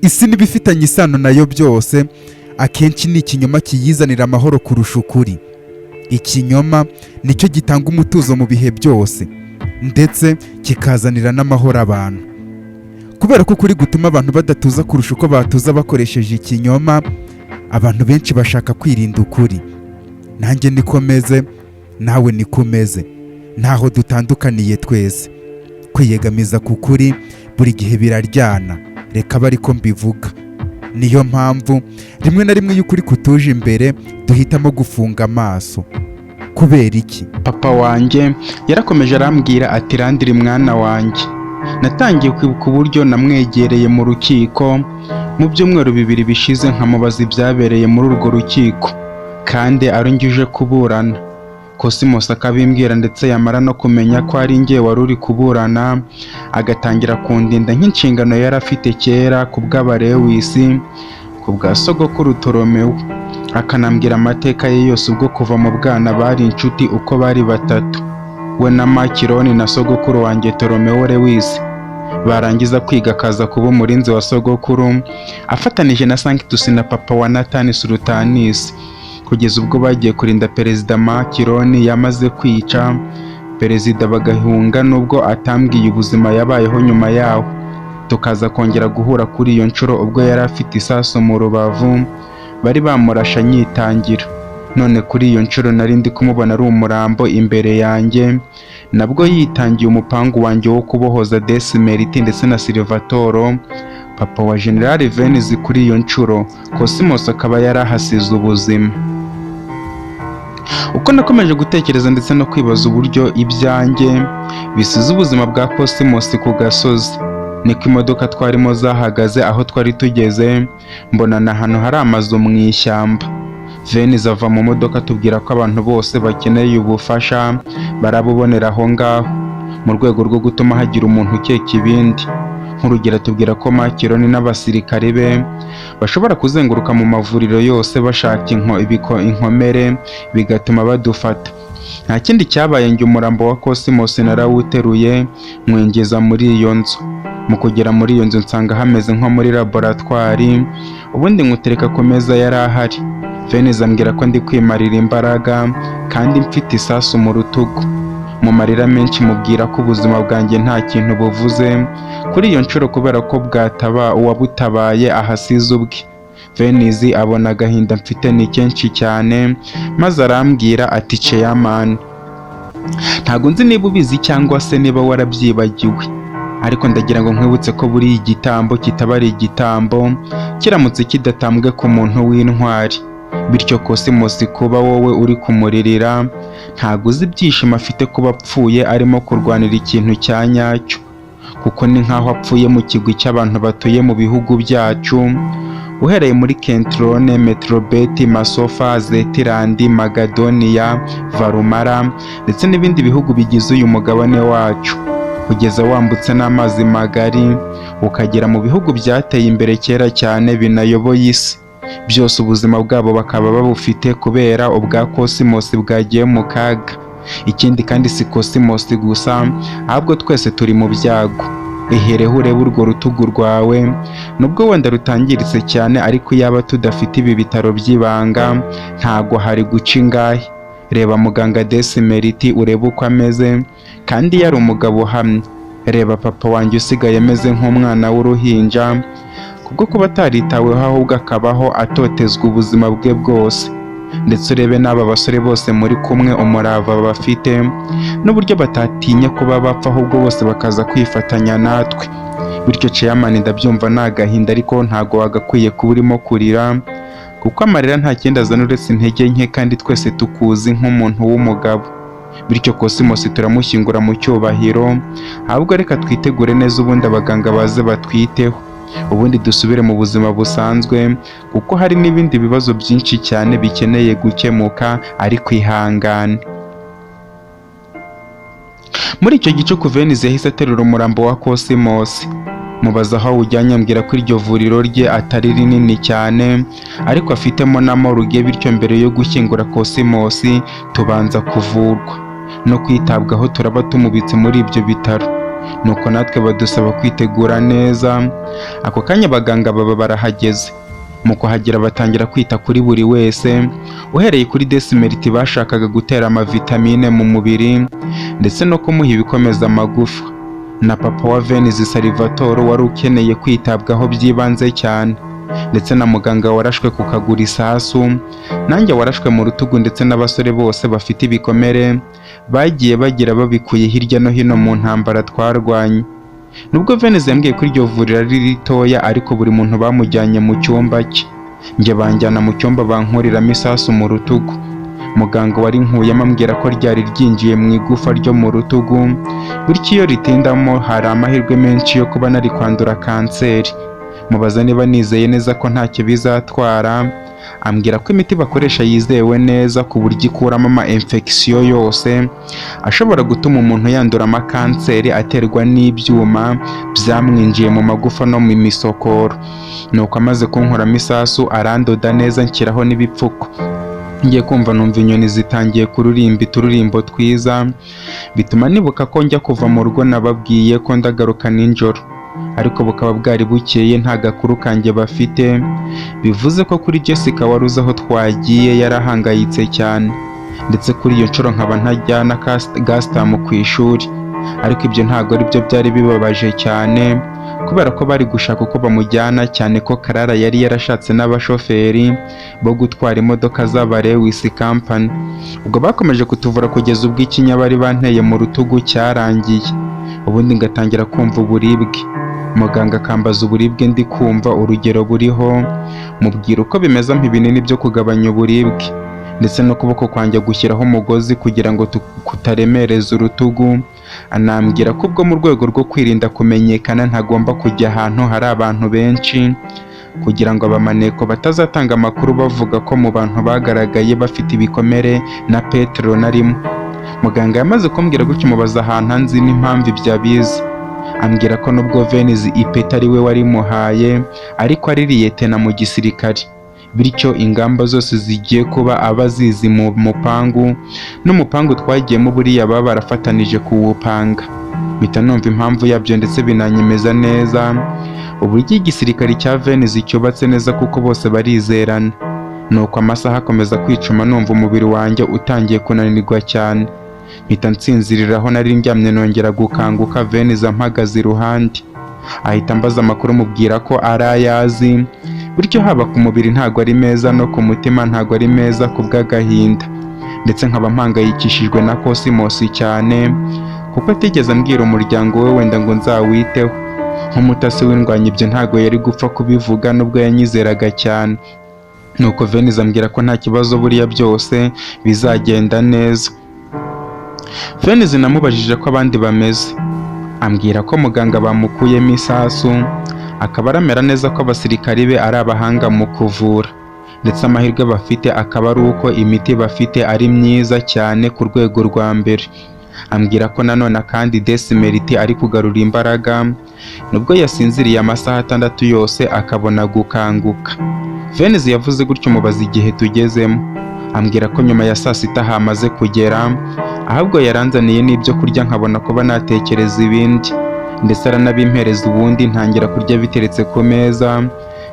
Isi n'ibifitanye isano nayo byose, akenshi ni ikinyoma kiyizanira amahoro kurusha ukuri. Ikinyoma nicyo gitanga umutuzo mu bihe byose, ndetse kikazanira n'amahoro abantu. Kubera ko ukuri gutuma abantu badatuza kurusha uko batuza bakoresheje ikinyoma, abantu benshi bashaka kwirinda ukuri. Nanjye niko meze, nawe niko umeze, ntaho dutandukaniye twese. Kwiyegamiza ku kuri buri gihe biraryana, reka abe ariko mbivuga. Niyo mpamvu rimwe na rimwe iyo ukuri kutuje imbere duhitamo gufunga amaso. Kubera iki? Papa wanjye yarakomeje arambwira ati: "Landry mwana wanjye, natangiye kwibuka uburyo namwegereye mu rukiko mu byumweru 2 bishize, nkamubaza ibyabereye muri urwo rukiko kandi ari njye uje kuburana. Cosmos akabimbwira, ndetse yamara no kumenya ko ari njye wari uri kuburana, agatangira kundinda nk'inshingano yari afite kera ku bw'abarewisi, ku bwa sogokuru Toromewo. Akanambwira amateka ye yose, ubwo kuva mu bwana bari inshuti uko bari batatu, we na Makironi na sogokuru wanjye Toromewo Lewis. Barangiza kwiga akaza kuba umurinzi wa sogokuru afatanije na Sanctus na papa wa Nathan Sultanis, kugeza ubwo bagiye kurinda perezida Makironi yamaze kwica perezida bagahunga, nubwo atambwiye ubuzima yabayeho nyuma yaho. Tukaza kongera guhura kuri iyo nshuro ubwo yari afite isasu mu rubavu, bari bamurashe anyitangira. None kuri iyo nshuro nari ndi kumubona ari umurambo imbere yanjye, nabwo yitangiye umupangu wanjye wo kubohoza Desimeriti ndetse na Silvatoro, papa wa General Venise. Kuri iyo nshuro Cosmos akaba yari ahasize ubuzima." Uko nakomeje gutekereza ndetse no kwibaza uburyo ibyanjye bisize ubuzima bwa Cosmos ku gasozi, niko imodoka twarimo zahagaze aho twari tugeze, mbona ni ahantu hari amazu mu ishyamba. Venise ava mu modoka tubwira ko abantu bose bakeneye ubufasha barabubonera aho ngaho, mu rwego rwo gutuma hagira umuntu ukeka ibindi. Nk'urugero, tubwira ko Makironi n'abasirikare be bashobora kuzenguruka mu mavuriro yose bashaka inkomere, bigatuma badufata. Nta kindi cyabaye, njye umurambo wa Cosmos narawuteruye mwinjiza muri iyo nzu. Mu kugera muri iyo nzu nsanga hameze nko muri laboratwari, ubundi nywutereka ku meza yari ahari. Venise ambwira ko ndi kwimarira imbaraga kandi mfite isasu mu rutugu. Mu marira menshi mubwira ko ubuzima bwanjye nta kintu buvuze kuri iyo nshuro, kubera ko bwataba uwabutabaye ahasize ubwe. Venise abona agahinda mfite ni kenshi cyane, maze arambwira ati: "Chairman, ntabwo nzi niba ubizi cyangwa se niba warabyibagiwe, ariko ndagira ngo nkwibutse ko buriya igitambo kitaba ari igitambo kiramutse kidatambwe ku muntu w'intwari. Bityo Cosmos kuba wowe uri kumuririra, ntabwo uzi ibyishimo afite kuba apfuye arimo kurwanira ikintu cya nyacyo, kuko ni nk'aho apfuye mu kigwi cy'abantu batuye mu bihugu byacu, uhereye muri Kentrone, Metrobeti, Masofa, Zetirandi, Magadoniya, Varumara ndetse n'ibindi bihugu bigize uyu mugabane wacu, kugeza wambutse n'amazi magari ukagera mu bihugu byateye imbere kera cyane binayoboye isi byose. Ubuzima bwabo bakaba babufite kubera ubwa Cosmos bwagiye mu kaga. Ikindi kandi si Cosmos gusa, ahubwo twese turi mu byago. Ihereho urebe urwo rutugu rwawe, nubwo wenda rutangiritse cyane, ariko iyaba tudafite ibi bitaro by'ibanga ntago hari guca ingahe. Reba muganga Desimeriti, urebe uko ameze kandi yari umugabo uhamye. Reba papa wanjye usigaye ameze nk'umwana w'uruhinja kubwo kuba ataritaweho, ahubwo akabaho atotezwa ubuzima bwe bwose. Ndetse urebe n'aba basore bose muri kumwe, umurava bafite n'uburyo batatinya kuba bapfa, ahubwo bose bakaza kwifatanya natwe. Bityo chairman, ndabyumva ni agahinda, ariko ntago wagakwiye kuba urimo kurira, kuko amarira nta kindi azana uretse intege nke, kandi twese tukuzi nk'umuntu w'umugabo. Bityo Cosmos turamushyingura mu cyubahiro, ahubwo reka twitegure neza, ubundi abaganga baze batwiteho, ubundi dusubire mu buzima busanzwe, kuko hari n'ibindi bibazo byinshi cyane bikeneye gukemuka, ariko ihangane." Muri icyo gicuku Venise yahise aterura umurambo wa Cosmos. Mubaza aho awujyanye, ambwira ko iryo vuriro rye atari rinini cyane ariko afitemo na morgue, bityo mbere yo gushyingura Cosmos tubanza kuvurwa no kwitabwaho, turaba tumubitse muri ibyo bitaro. Nuko natwe badusaba kwitegura neza. Ako kanya abaganga baba barahageze. Mu kuhagera batangira kwita kuri buri wese, uhereye kuri Desimeriti bashakaga gutera amavitamine mu mubiri ndetse no kumuha ibikomeza amagufa, na papa wa Venise Salvatore wari ukeneye kwitabwaho byibanze cyane, ndetse na muganga warashwe ku kaguru isasu, nanjye warashwe mu rutugu, ndetse n'abasore bose bafite ibikomere bagiye bagira babikuye hirya no hino mu ntambara twarwanye. Nubwo Venise yambwiye ko iryo vuriro ari ritoya, ariko buri muntu bamujyanye mu cyumba cye. Njye banjyana mu cyumba bankuriramo isasu mu rutugu. Muganga wari nkuyemo ambwira ko ryari ryinjiye mu igufa ryo mu rutugu, bityo iyo ritindamo hari amahirwe menshi yo kuba nari kwandura kanseri. Mubaza niba nizeye neza ko ntacyo bizatwara, ambwira ko imiti bakoresha yizewe neza ku buryo ikuramo ama infection yose ashobora gutuma umuntu yandura amakanseri aterwa n'ibyuma byamwinjiye mu magufa no mu misokoro. Nuko amaze kunkuramo isasu arandoda neza nshyiraho n'ibipfuko. Ngiye kumva numva inyoni zitangiye kuririmba uturirimbo twiza, bituma nibuka ko njya kuva mu rugo nababwiye ko ndagaruka nijoro, ariko bukaba bwari bukeye nta gakuru kanjye bafite, bivuze ko kuri Jessica wari uzi aho twagiye yarahangayitse cyane, ndetse kuri iyo nshuro nkaba ntajyana Gastam ku ishuri. Ariko ibyo ntabwo ari byo byari bibabaje cyane, kubera ko bari gushaka uko bamujyana, cyane ko Clara yari yarashatse n'abashoferi bo gutwara imodoka z'aba Lewis Company. Ubwo bakomeje kutuvura kugeza ubwo ikinya bari banteye mu rutugu cyarangiye, ubundi ngatangira kumva uburibwe. Muganga akambaza uburibwe ndi kumva urugero buriho, mubwira uko bimeze, ampa ibinini byo kugabanya uburibwe, ndetse n'ukuboko kwanjye gushyiraho umugozi kugira ngo kutaremereza urutugu. Anambwira ko ubwo mu rwego rwo kwirinda kumenyekana ntagomba kujya ahantu hari abantu benshi, kugira ngo abamaneko batazatanga amakuru bavuga ko mu bantu bagaragaye bafite ibikomere na Petero narimo. Muganga yamaze kumbwira gutyo mubaza ahantu anzi n'impamvu ibyo abizi, ambwira ko nubwo Venise ipeti ari we warimuhaye, ariko ari liyetena mu gisirikare, bityo ingamba zose zigiye kuba aba azizi mu mupangu, n'umupangu twagiyemo buriya baba barafatanije kuwupanga. Mpita numva impamvu yabyo ndetse binanyemeza neza uburyo igisirikare cya Venise cyubatse neza, kuko bose barizerana. Nuko amasaha akomeza kwicuma numva umubiri wanjye utangiye kunanirwa cyane, mpita nsinzirira aho nari ndyamye, nongera gukanguka Venise ampagaze iruhande, ahita ambaza amakuru mubwira ko ari ayazi, bityo haba ku mubiri ntago ari meza no ku mutima ntago ari meza ku bw'agahinda, ndetse nkaba mpangayikishijwe na Cosmos cyane, kuko atigeze ambwira umuryango we wenda ngo nzawiteho. Nk'umutasi w'indwanyi ibyo ntago yari gupfa kubivuga nubwo yanyizeraga cyane. Nuko Venise ambwira ko nta kibazo buriya byose bizagenda neza. Venise namubajije ko abandi bameze, ambwira ko muganga bamukuyemo isasu akaba aramera neza, ko abasirikari be ari abahanga mu kuvura, ndetse amahirwe bafite akaba ari uko imiti bafite ari myiza cyane ku rwego rwa mbere. Ambwira ko nanone kandi Desimeriti ari kugarura imbaraga nubwo yasinziriye amasaha 6 yose akabona gukanguka. Venise yavuze gutyo mubaza igihe tugezemo, ambwira ko nyuma ya saa sita hamaze kugera, ahubwo yaranzaniye n'ibyo kurya nkabona kuba natekereza ibindi, ndetse aranabimpereza, ubundi ntangira kurya biteretse ku meza,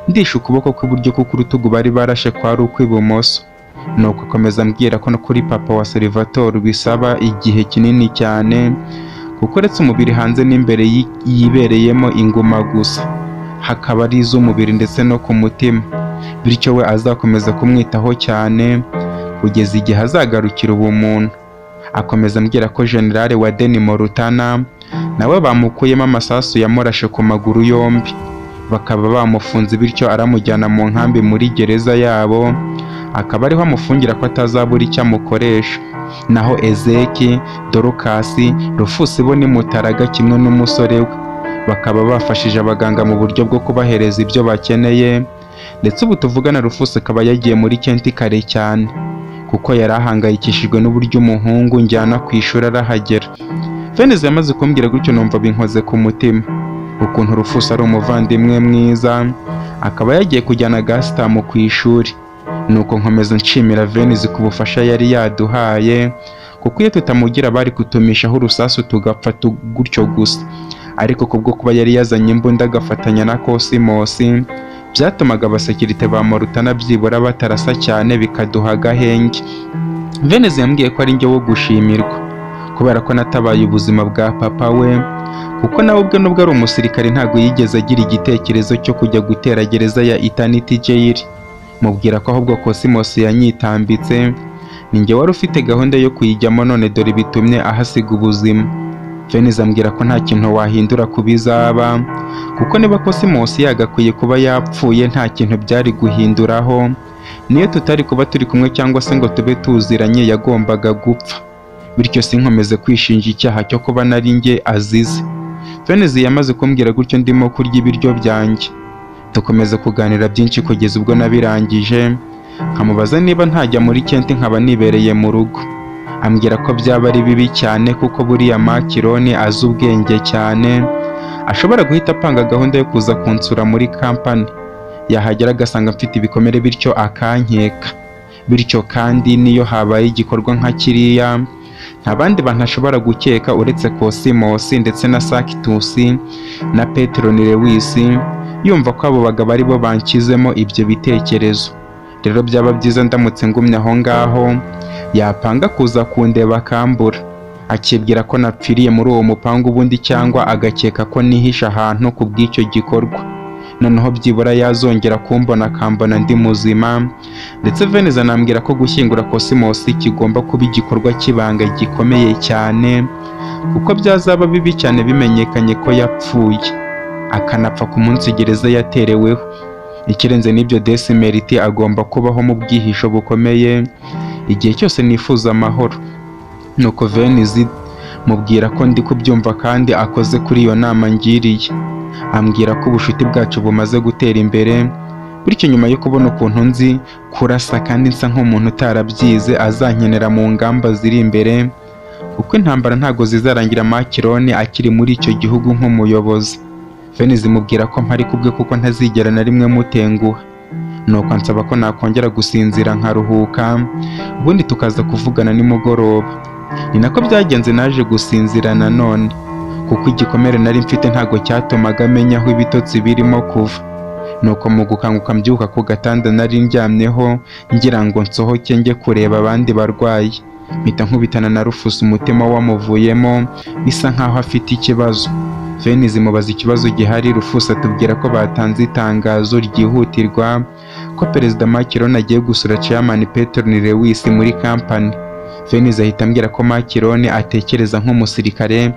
ndisha ukuboko kw'iburyo kuko urutugu bari barashe kwari ukw'ibumoso. Nuko akomeza ambwira ko no kuri papa wa Salvatore bisaba igihe kinini cyane, kuko uretse umubiri hanze n'imbere yibereyemo inguma gusa, hakaba ari iz'umubiri ndetse no ku mutima, bityo we azakomeza kumwitaho cyane kugeza igihe azagarukira ubumuntu. Akomeza ambwira ko Generale wa Deni Morutana nawe bamukuyemo amasasu yamurashe ku maguru yombi, bakaba bamufunze, bityo aramujyana mu nkambi muri gereza yabo, akaba ariho amufungira ko atazabura icyo amukoresha. Naho Ezeki, Dorukasi, Rufusi bo ni Mutaraga kimwe n'umusore we, bakaba bafashije abaganga mu buryo bwo kubahereza ibyo bakeneye, ndetse ubu tuvugana Rufusi akaba yagiye muri Kenti kare cyane, kuko yari ahangayikishijwe n'uburyo umuhungu njyana ku ishuri arahagera. Venise yamaze kumbwira gutyo numva binkoze ku mutima, ukuntu Rufusi ari umuvandimwe mwiza, akaba yagiye kujyana Gastam ku ishuri. Nuko nkomeza nshimira Venise ku bufasha yari yaduhaye, kuko iyo tutamugira bari kutumishaho urusasu tugapfa gutyo gusa. Ariko kubwo kuba yari yazanye imbunda agafatanya na Kosimosi, byatumaga abasekirite ba Morutana byibura batarasa cyane, bikaduha agahenge. Venezi yambwiye ko ari njye wo gushimirwa kubera ko natabaye ubuzima bwa papa we, kuko nawe ubwe nubwo ari umusirikare ntabwo yigeze agira igitekerezo cyo kujya gutera gereza ya Eternity Jail. Mubwira ko ahubwo Cosmos yanyitambitse, ni njye wari ufite gahunda yo kuyijyamo, none dore bitumye ahasiga ubuzima. Venezi ambwira ko nta kintu wahindura ku bizaba, kuko niba Cosmos yagakwiye kuba yapfuye nta kintu byari guhinduraho, niyo tutari kuba turi kumwe cyangwa se ngo tube tuziranye yagombaga gupfa, bityo sinkomeze kwishinja icyaha cyo kuba nari njye azize. Venezi yamaze kumbwira gutyo ndimo kurya ibiryo byanjye, dukomeza kuganira byinshi kugeza ubwo nabirangije, nkamubaza niba ntajya muri Kenti nkaba nibereye mu rugo. Ambwira ko byaba ari bibi cyane kuko buriya Makironi azi ubwenge cyane, ashobora guhita apanga gahunda yo kuza kunsura muri kampani, yahagera agasanga mfite ibikomere bityo akankeka. Bityo kandi niyo habaye igikorwa nka kiriya, nta bandi bantu ashobora gukeka uretse Kosimosi ndetse na Sakitusi na Petero Lewisi, yumva ko abo bagabo ari bo banshyizemo ibyo bitekerezo. Rero byaba byiza ndamutse ngumye aho ngaho, yapanga kuza kundeba akambura, akibwira ko napfiriye muri uwo mupangu ubundi, cyangwa agakeka ko nihishe ahantu ku bw'icyo gikorwa. Noneho byibura yazongera kumbona akambona ndi muzima. Ndetse Veneza anambwira ko gushyingura Kosimosi kigomba kuba igikorwa cy'ibanga gikomeye cyane, kuko byazaba bibi cyane bimenyekanye ko yapfuye, akanapfa ku munsi gereza yatereweho. Ikirenze n'ibyo, Desimeriti agomba kubaho mu bwihisho bukomeye igihe cyose nifuza amahoro. Nuko Venizi mubwira ko ndi kubyumva kandi akoze kuri iyo nama ngiriye. Ambwira ko ubucuti bwacu bumaze gutera imbere, bityo nyuma yo kubona ukuntu nzi kurasa kandi nsa nk'umuntu utarabyize, azankenera mu ngamba ziri imbere, kuko intambara ntago zizarangira Makironi akiri muri icyo gihugu nk'umuyobozi. Venizi mubwira ko mpari kubwe kuko ntazigera na rimwe mutenguha. Nuko ansaba ko nakongera gusinzira nkaruhuka, ubundi tukaza kuvugana nimugoroba. Ni nako byagenze, naje gusinzira nanone, kuko igikomere nari mfite ntago cyatumaga menya aho ibitotsi birimo kuva. Nuko mu gukanguka mbyuka ku gatanda nari ndyamyeho ngira ngo nsohoke njye kureba abandi barwayi, mpita nkubitana na Rufusi umutima wamuvuyemo bisa nkaho afite ikibazo. Venizi mubaza ikibazo gihari, Rufusi atubwira ko batanze itangazo ryihutirwa ko Perezida Makironi agiye gusura Chairman Petron Lewis muri kampani. Venizi ahita ambwira ko Makironi atekereza nk'umusirikare,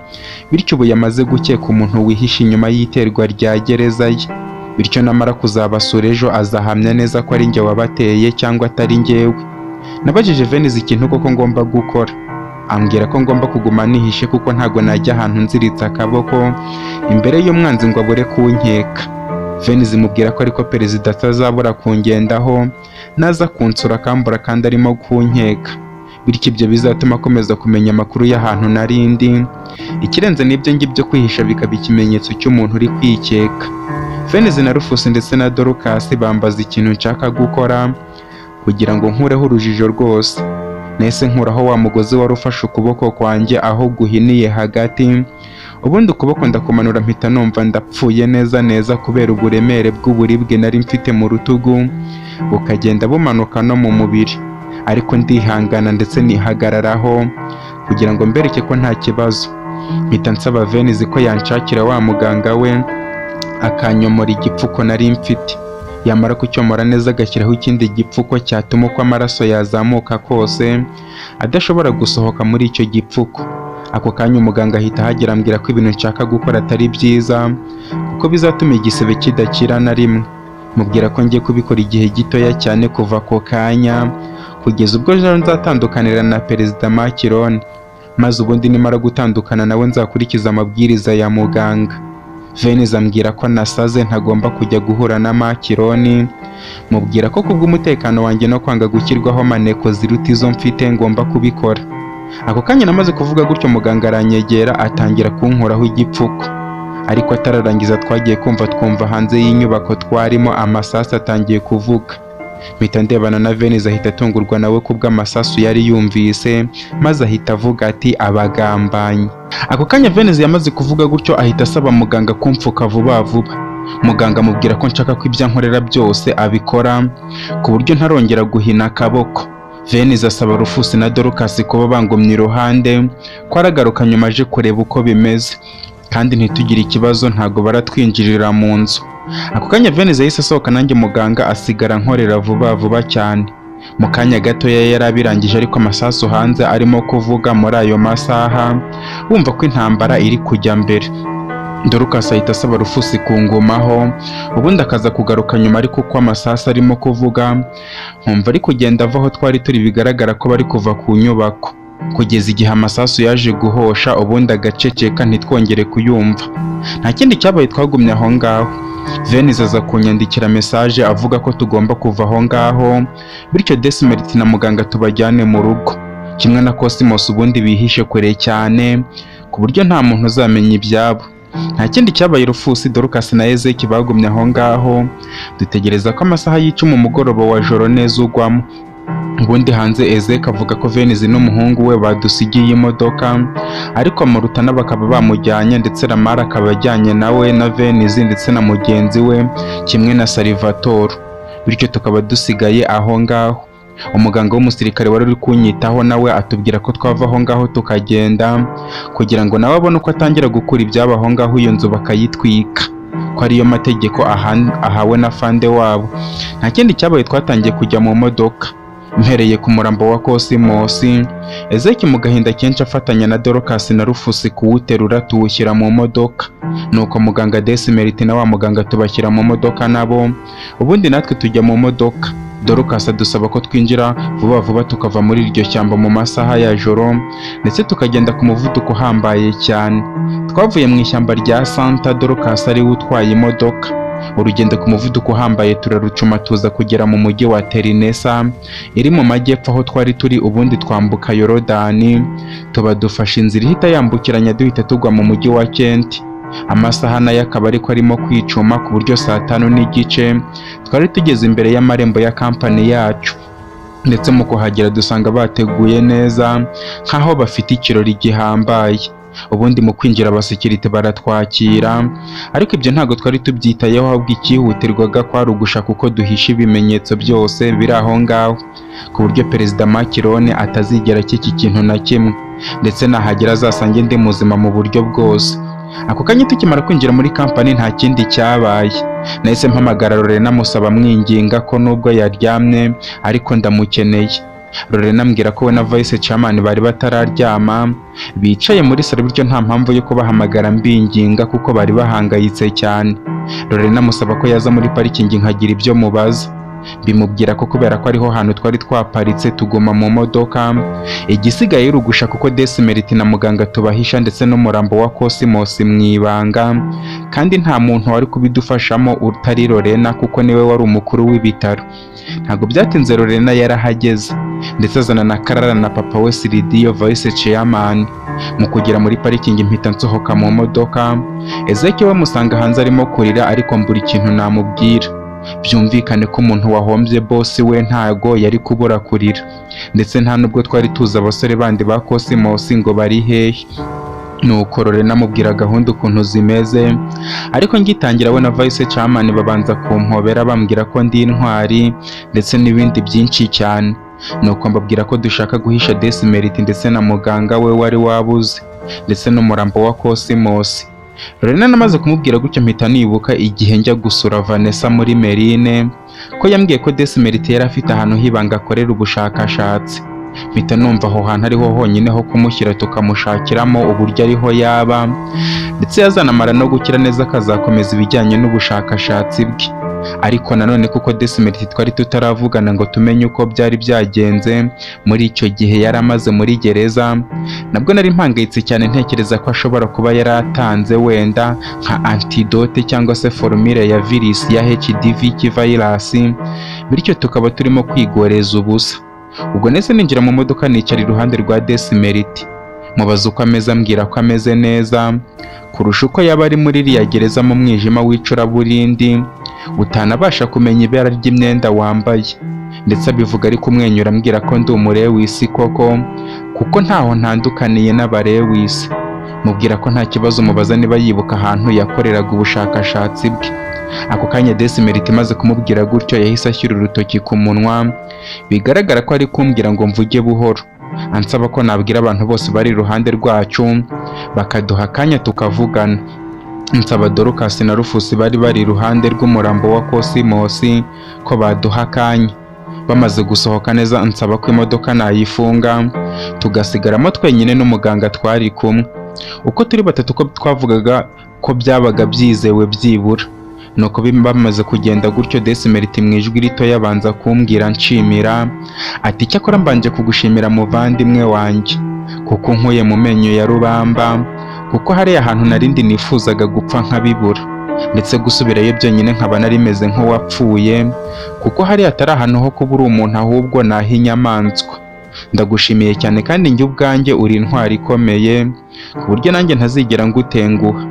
bityo ubu yamaze gukeka umuntu wihishe inyuma y'iterwa rya gereza ye, bityo namara kuzabasura ejo azahamya neza ko ari njye wabateye cyangwa atari njyewe. Nabajije Venizi ikintu koko ngomba gukora, ambwira ko ngomba kuguma nihishe kuko ntago najya ahantu nziritse akaboko imbere y'umwanzi ngo abure kunkeka. Venizi mubwira ko ariko perezida atazabura kungendaho naza kunsura akambura kandi arimo kunkeka, bityo ibyo bizatuma akomeza kumenya amakuru y'ahantu nari ndi. Ikirenze n'ibyo ngibyo, kwihisha bikaba ikimenyetso cy'umuntu uri kwikeka. Venizi na Rufusi ndetse na Dorukasi bambaza ikintu nshaka gukora kugira ngo nkureho urujijo rwose. Nahise nkuraho wa mugozi wari ufashe ukuboko kwanjye aho guhiniye hagati, ubundi ukuboko ndakumanura mpita numva ndapfuye neza neza kubera uburemere bw'uburibwe nari mfite mu rutugu, bukagenda bumanuka no mu mubiri. Ariko ndihangana ndetse nihagararaho kugira ngo mbereke ko nta kibazo. Mpita nsaba Venizi ko yanshakira wa muganga we akanyomora igipfuko nari mfite, yamara kucyomora neza agashyiraho ikindi gipfuko cyatuma uko amaraso yazamuka kose adashobora gusohoka muri icyo gipfuko. Ako kanya umuganga ahita ahagera ambwira ko ibintu nshaka gukora atari byiza kuko bizatuma igisebe kidakira na rimwe. Mubwira ko ngiye kubikora igihe gitoya cyane kuva ako kanya kugeza ubwo ejo nzatandukanira na Perezida Makironi, maze ubundi nimara gutandukana nawe nzakurikiza amabwiriza ya muganga. Venizi ambwira ko nasaze ntagomba kujya guhura na Makironi, mubwira ko kubw'umutekano wanjye no kwanga gushyirwaho maneko ziruta izo mfite ngomba kubikora. Ako kanya namaze kuvuga gutyo muganga aranyegera atangira kunkoraho igipfuko, ariko atararangiza twagiye kumva twumva hanze y'inyubako twarimo amasasu atangiye kuvuga. Mpita ndebana na Venice, ahita atungurwa nawe kubw'amasasu yari yumvise, maze ahita avuga ati: "Abagambanyi." Ako kanya Venice yamaze kuvuga gutyo, ahita asaba muganga kumfuka vuba vuba. Muganga amubwira ko nshaka ko ibyo ankorera byose abikora ku buryo ntarongera guhina akaboko. Venice asaba Rufus na Dorcas kuba bangumye iruhande, ko aragaruka nyuma aje kureba uko bimeze, kandi ntitugire ikibazo, ntago baratwinjirira mu nzu. Ako kanya Venice yahise asohoka, nanjye muganga asigara nkorera vuba vuba cyane. Mu kanya gatoya yari abirangije, ariko amasasu hanze arimo kuvuga muri ayo masaha, wumva ko intambara iri kujya mbere. Dorcas ahita asaba Rufus kungumaho, ubundi akaza kugaruka nyuma, ariko uko amasasu arimo kuvuga nkumva ari kugenda ava aho twari turi, bigaragara ko bari kuva ku nyubako, kugeza igihe amasasu yaje guhosha, ubundi agaceceka, ntitwongere kuyumva. Nta kindi cyabaye, twagumye aho ngaho. Venice aza kunyandikira message avuga ko tugomba kuva aho ngaho, bityo Desmerit na muganga tubajyane mu rugo kimwe na Cosmos, ubundi bihishe kure cyane ku buryo nta muntu uzamenya ibyabo. Nta kindi cyabaye, Rufus, Dorcas na Ezeki bagumye aho ngaho, dutegereza ko amasaha y'icumi umugoroba wa joro neza ugwamo. Ubundi hanze Ezeki avuga ko Venice n'umuhungu we badusigiye imodoka, ariko Murutana bakaba bamujyanye, ndetse Lamara akaba ajyanye nawe na Venice ndetse na mugenzi we kimwe na Salvatore, bityo tukaba dusigaye aho ngaho. Umuganga w'umusirikare wari uri kunyitaho nawe atubwira ko twava aho ngaho tukagenda, kugira ngo nawe abone uko atangira gukura ibyabo aho ngaho, iyo nzu bakayitwika, ko ariyo mategeko ahawe na fande wabo. Nta kindi cyabaye, twatangiye kujya mu modoka mpereye ku murambo wa Kosimosi. Ezeki mu gahinda kenshi afatanya na Dorcas na Rufus kuwuterura, tuwushyira mu modoka. Nuko muganga Desimeriti na wa muganga tubashyira mu modoka nabo, ubundi natwe tujya mu modoka. Dorcas adusaba ko twinjira vuba vuba tukava muri iryo shyamba mu masaha ya joro, ndetse tukagenda ku muvuduko uhambaye cyane. Twavuye mu ishyamba rya Santa, Dorcas ariwe utwaye imodoka. Urugendo ku muvuduko uhambaye turarucuma, tuza kugera mu mujyi wa Terinesa iri mu majyepfo aho twari turi. Ubundi twambuka Yorodani, tuba dufashe inzira ihita yambukiranya, duhita tugwa mu mujyi wa Kent. Amasaha nayo akaba ariko arimo kwicuma, ku buryo 5:30 twari tugeze imbere y'amarembo ya kampani yacu. Ndetse mu kuhagera dusanga bateguye neza nk'aho bafite ikirori gihambaye. Ubundi mu kwinjira abasekirite baratwakira, ariko ibyo ntabwo twari tubyitayeho, ahubwo icyihutirwaga kwari ugushaka uko duhisha ibimenyetso byose biri aho ngaho, ku buryo Perezida Macron atazigera akeka ikintu na kimwe, ndetse nahagera azasange ndi muzima mu buryo bwose. Ako kanya tukimara kwinjira muri kampani, nta kindi cyabaye, nahise mpamagara Lorena, musaba mwinginga ko nubwo yaryamye ariko ndamukeneye. Lorena ambwira ko we na vice chairman bari batararyama, bicaye muri salo, bityo nta mpamvu yo kubahamagara mbinginga kuko bari bahangayitse cyane. Lorena amusaba ko yaza muri parikingi nkagira ibyo mubaza. Bimubwira ko kubera ko ariho hantu twari twaparitse, tuguma mu modoka, igisigaye ari ugushaka uko Desimeriti na muganga tubahisha ndetse n'umurambo wa Cosmos mu ibanga, kandi nta muntu wari kubidufashamo utari Lorena, kuko niwe wari umukuru w'ibitaro. Ntabwo byatinze Lorena yarahageze, ndetse azana na Karara na papa we Siridiyo, vice chairman. Mu kugera muri parikingi mpita nsohoka mu modoka, Ezekiel we musanga hanze arimo kurira, ariko mbura ikintu namubwira. Byumvikane ko umuntu wahombye boss we ntago yari kubura kurira, ndetse nta nubwo twari tuzi abasore bandi ba Cosmos ngo bari hehe. Nuko Lorena amubwira gahunda ukuntu zimeze, ariko ngitangira we na vice chairman babanza kumpobera, bambwira ko ndi intwari ndetse n'ibindi byinshi cyane. Nuko mbabwira ko dushaka guhisha Desimeriti ndetse na muganga we wari wabuze ndetse n'umurambo wa Cosmos. Lorena namaze kumubwira gutyo, mpita nibuka igihe njya gusura Vanessa muri Merine, ko yambwiye ko Desimeriti yari afite ahantu h'ibanga akorera ubushakashatsi. Mpita numva aho hantu ariho honyine ho kumushyira, tukamushakiramo uburyo ariho yaba, ndetse yazanamara no gukira neza akazakomeza ibijyanye n'ubushakashatsi bwe. Ariko nanone kuko Desimeriti twari tutaravugana ngo tumenye uko byari byagenze muri icyo gihe yari amaze muri gereza, nabwo nari mpangayitse cyane, ntekereza ko ashobora kuba yaratanze wenda nka antidote cyangwa se formule ya virus ya HDV virus, bityo tukaba turimo kwigoreza ubusa. Ubwo nahise ninjira mu modoka, nicara iruhande rwa Desimeriti, mubaza uko ameze, ambwira ko ameze neza, ko Kurusha uko yaba ari muri iriya gereza mu mwijima w'icuraburindi, utanabasha kumenya ibara ry'imyenda wambaye. Ndetse abivuga ari kumwenyura ambwira ko ndi umurewisi koko, kuko ntaho ntandukaniye n'abarewisi. Mubwira ko nta kibazo, mubaza niba yibuka ahantu yakoreraga ubushakashatsi bwe. Ako kanya Desimeriti imaze kumubwira gutyo yahise ashyira urutoki ku munwa, bigaragara ko ari kumbwira ngo mvuge buhoro, ansaba ko nabwira abantu bose bari iruhande rwacu bakaduha akanya tukavugana. Nsaba Dorcas na Rufus bari bari iruhande rw'umurambo wa Kosimosi ko baduha akanya. Bamaze gusohoka neza nsaba ko imodoka nayifunga, tugasigaramo twenyine n'umuganga twari kumwe. Uko turi batatu ko twavugaga ko byabaga byizewe byibura. Nuko bamaze kugenda gutyo, Desimeriti mu ijwi rito yabanza kumbwira nshimira, ati icyakora mbanje kugushimira muvandimwe wanjye, kuko nkuye mu menyo ya rubamba, kuko hariya hantu narindi nifuzaga gupfa nkabibura, ndetse gusubirayo byonyine nkaba nari meze nk'uwapfuye, kuko hariya atari ahantu ho kuba uri umuntu ahubwo ni ah'inyamaswa. Ndagushimiye cyane kandi njye ubwanjye uri intwari ikomeye, ku buryo nanjye ntazigera ngutenguha.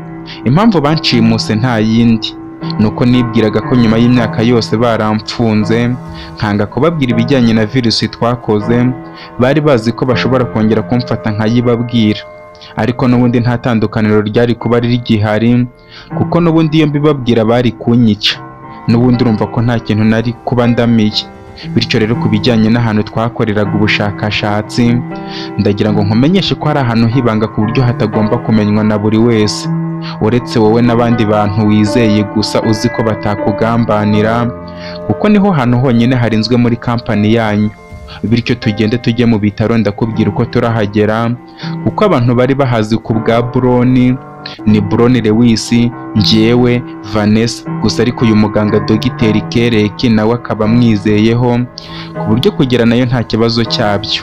Impamvu banshimuse nta yindi, nuko nibwiraga ko nyuma y'imyaka yose baramfunze, nkanga kubabwira ibijyanye na virusi twakoze, bari bazi ko bashobora kongera kumfata nkayibabwira. Ariko n'ubundi nta tandukaniro ryari kuba rigihari, kuko n'ubundi iyo mbibabwira bari kunyica. N'ubundi urumva ko nta kintu nari kuba ndamiye. Bityo rero ku bijyanye n'ahantu twakoreraga ubushakashatsi, ndagira ngo nkumenyeshe ko hari ahantu h'ibanga ku buryo hatagomba kumenywa na buri wese, uretse wowe n'abandi bantu wizeye gusa uzi ko batakugambanira, kuko niho hantu honyine harinzwe muri kampani yanyu. Bityo tugende tujye mu bitaro ndakubwira uko turahagera, kuko abantu bari bahazi ku bwa Buroni, ni Buroni Lewis, njyewe Vanessa gusa, ariko uyu muganga Dogiteri Kereki nawe akaba amwizeyeho ku buryo kugera nayo nta kibazo cyabyo.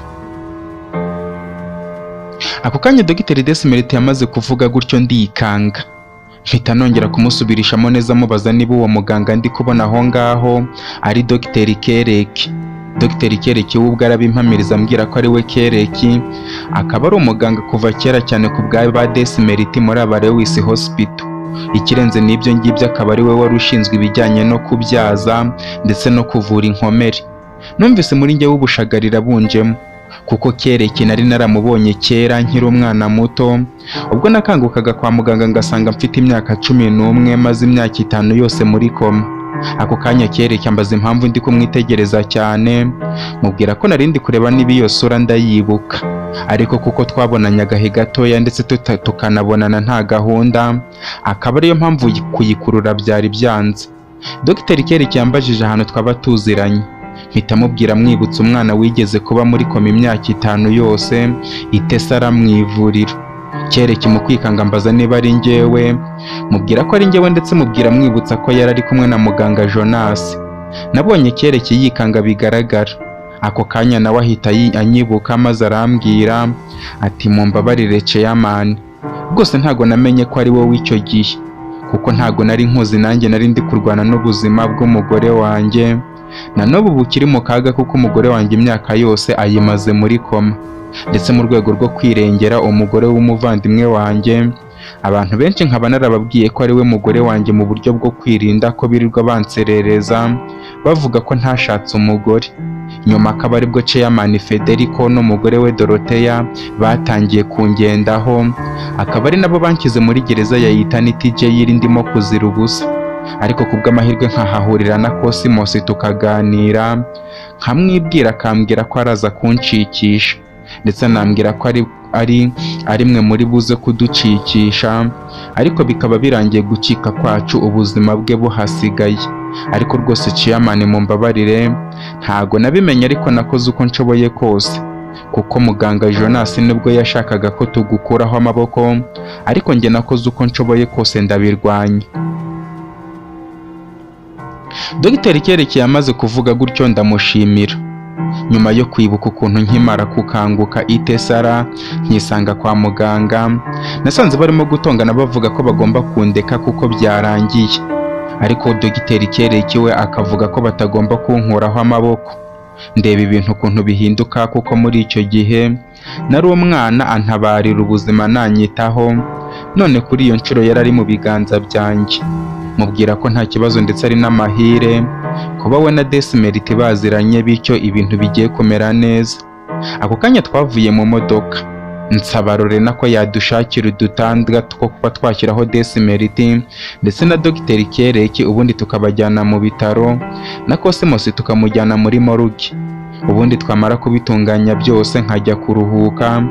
Ako kanya Dogiteri Desimeriti yamaze kuvuga gutyo ndikanga, mpita nongera kumusubirishamo neza mubaza niba uwo muganga ndi kubona aho ngaho ari Dogiteri Kereki. Dogiteri Kereki we ubwo arabimpamiriza ambwira ko ari we Kereki, akaba ari umuganga kuva kera cyane ku bwa ba Desimeriti muri aba Lewis Hospital. Ikirenze n'ibyo ngibyo akaba ari we wari ushinzwe ibijyanye no kubyaza ndetse no kuvura inkomere. Numvise muri njyewe ubushagarira bunjemo, kuko Kereki nari naramubonye kera nkiri umwana muto, ubwo nakangukaga kwa muganga ngasanga mfite imyaka 11 maze imyaka 5 yose muri koma. Ako kanya Kereki ambaza impamvu ndi kumwitegereza cyane, mubwira ko narindi kureba niba iyo sura ndayibuka, ariko kuko twabonanye agahe gatoya ndetse tukanabonana nta gahunda, akaba ariyo mpamvu kuyikurura byari byanze. Dogiteri Kereki yambajije ahantu twaba tuziranye, mpita mubwira mwibutsa umwana wigeze kuba muri koma imyaka 5 yose itesara mu ivuriro. Kereki mu kwikanga mbaza niba ari njyewe, mubwira ko ari njyewe, ndetse mubwira mwibutsa ko yari ari kumwe na muganga Jonas. Nabonye Kereki yikanga bigaragara. Ako kanya nawe ahita anyibuka maze arambwira ati mumbabarire chairman, rwose ntago namenye ko ari wowe icyo gihe, kuko ntago nari nkuzi, nanjye nari ndi kurwana n'ubuzima bw'umugore wanjye, na n'ubu bukiri mu kaga kuko umugore wanjye imyaka yose ayimaze muri koma. Ndetse mu rwego rwo kwirengera umugore w'umuvandimwe wanjye, abantu benshi nkaba narababwiye ko ari we mugore wanjye mu buryo bwo kwirinda ko birirwa banserereza bavuga ko ntashatse umugore. Nyuma akaba aribwo Chairman Federico n'umugore we Dorothea batangiye kungendaho, akaba ari nabo banshyize muri gereza ya Eternity Jail ndimo kuzira ubusa. Ariko kubw'amahirwe nkahahurira na Cosmos tukaganira, nkamwibwira akambwira ko araza kunshikisha, ndetse anambwira ko ari mwe muri buze kuducikisha, ariko bikaba birangiye gucika kwacu ubuzima bwe buhasigaye. Ariko rwose Chairman mumbabarire, ntago nabimenye ariko nakoze uko nshoboye kose, kuko muganga Jonas nibwo yashakaga ko tugukuraho amaboko, ariko njye nakoze uko nshoboye kose ndabirwanya. Dogiteri Kereki yamaze kuvuga gutyo ndamushimira. Nyuma yo kwibuka ukuntu nkimara kukanguka itesara nkisanga kwa muganga, nasanze barimo gutongana bavuga ko bagomba kundeka kuko byarangiye, ariko Dogiteri Kereki we akavuga ko batagomba kunkuraho amaboko. Ndeba ibintu ukuntu bihinduka, kuko muri icyo gihe nari umwana antabarira ubuzima nanyitaho, None kuri iyo nshuro yari ari mu biganza byanjye. Mubwira ko nta kibazo, ndetse ari n'amahire kuba we na Desimeriti baziranye, bityo ibintu bigiye kumera neza. Ako kanya twavuye mu modoka, nsaba Lorena ko yadushakira udutanda two kuba twashyiraho Desimeriti ndetse na Dogiteri Kereki, ubundi tukabajyana mu bitaro, na Cosmos tukamujyana muri morgue. Ubundi twamara kubitunganya byose nkajya kuruhuka,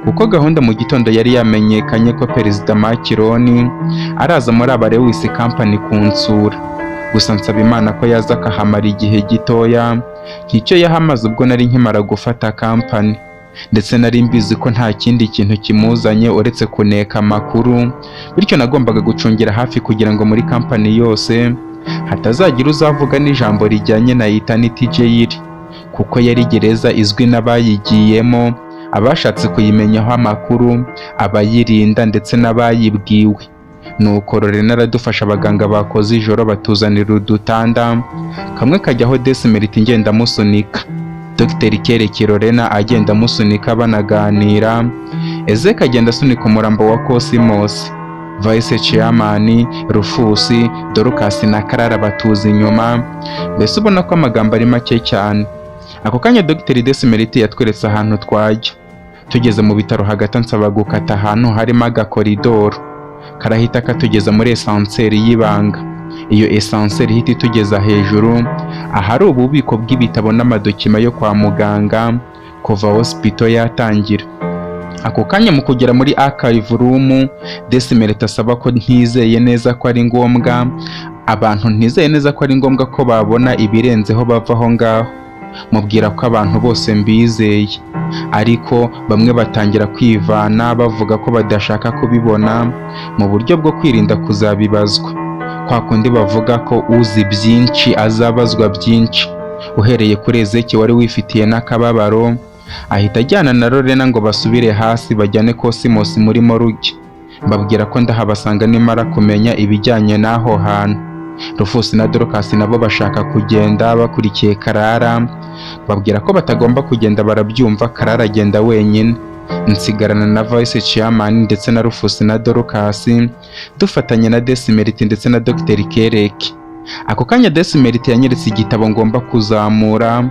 kuko gahunda mu gitondo yari yamenyekanye ko Perezida Makironi araza muri aba Lewis Company kunsura. Gusa nsaba Imana ko yaza akahamara igihe gitoya nk'icyo yahamaze ubwo nari nkimara gufata company. Ndetse nari mbizi ko nta kindi kintu kimuzanye uretse kuneka amakuru, bityo nagombaga gucungira hafi kugira ngo muri company yose hatazagira uzavuga n'ijambo rijyanye na Eternity Jail, kuko yari gereza izwi n'abayigiyemo, abashatse kuyimenyaho amakuru, abayirinda ndetse n'abayibwiwe. Nuko Lorena aradufasha, abaganga bakoze ijoro batuzanira udutanda, kamwe kajyaho Desimeriti ngenda amusunika, Dr Kereki Lorena agenda amusunika banaganira, Ezek agenda asunika umurambo wa Cosmos, Vice Chairman Rufus, Dorcas na Karara batuza inyuma. Mbese ubona ko amagambo ari make cyane. Ako kanya Dr Desimeriti yatweretse ahantu twajya. Tugeze mu bitaro hagati, ansaba gukata ahantu harimo agakoridoro karahita katugeza muri ascenseur y'ibanga. Iyo ascenseur ihita itugeza hejuru ahari ububiko bw'ibitabo n'amadokima yo kwa muganga kuva hospital yatangira. Ako kanya mu kugera muri archive room, Desimeriti asaba ko ntizeye neza ko ari ngombwa, abantu ntizeye neza ko ari ngombwa ko babona ibirenzeho bava aho ngaho. Mubwira ko abantu bose mbizeye, ariko bamwe batangira kwivana bavuga ko badashaka kubibona mu buryo bwo kwirinda kuzabibazwa, kwa kundi bavuga ko uzi byinshi azabazwa byinshi. Uhereye kuri Ezeki wari wifitiye n'akababaro, ahita ajyana na Lorena ngo basubire hasi bajyane Cosmos muri morgue. Mbabwira ko ndahabasanga nimara kumenya ibijyanye n'aho hantu. Rufus na Dorcas nabo bashaka kugenda bakurikiye Karara, babwira ko batagomba kugenda, barabyumva. Karara agenda wenyine, nsigarana na Vice Chairman ndetse na Rufus na Dorcas, dufatanye na Desimeriti ndetse na Dr Kereke. Ako kanya Desimeriti yanyeretse igitabo ngomba kuzamura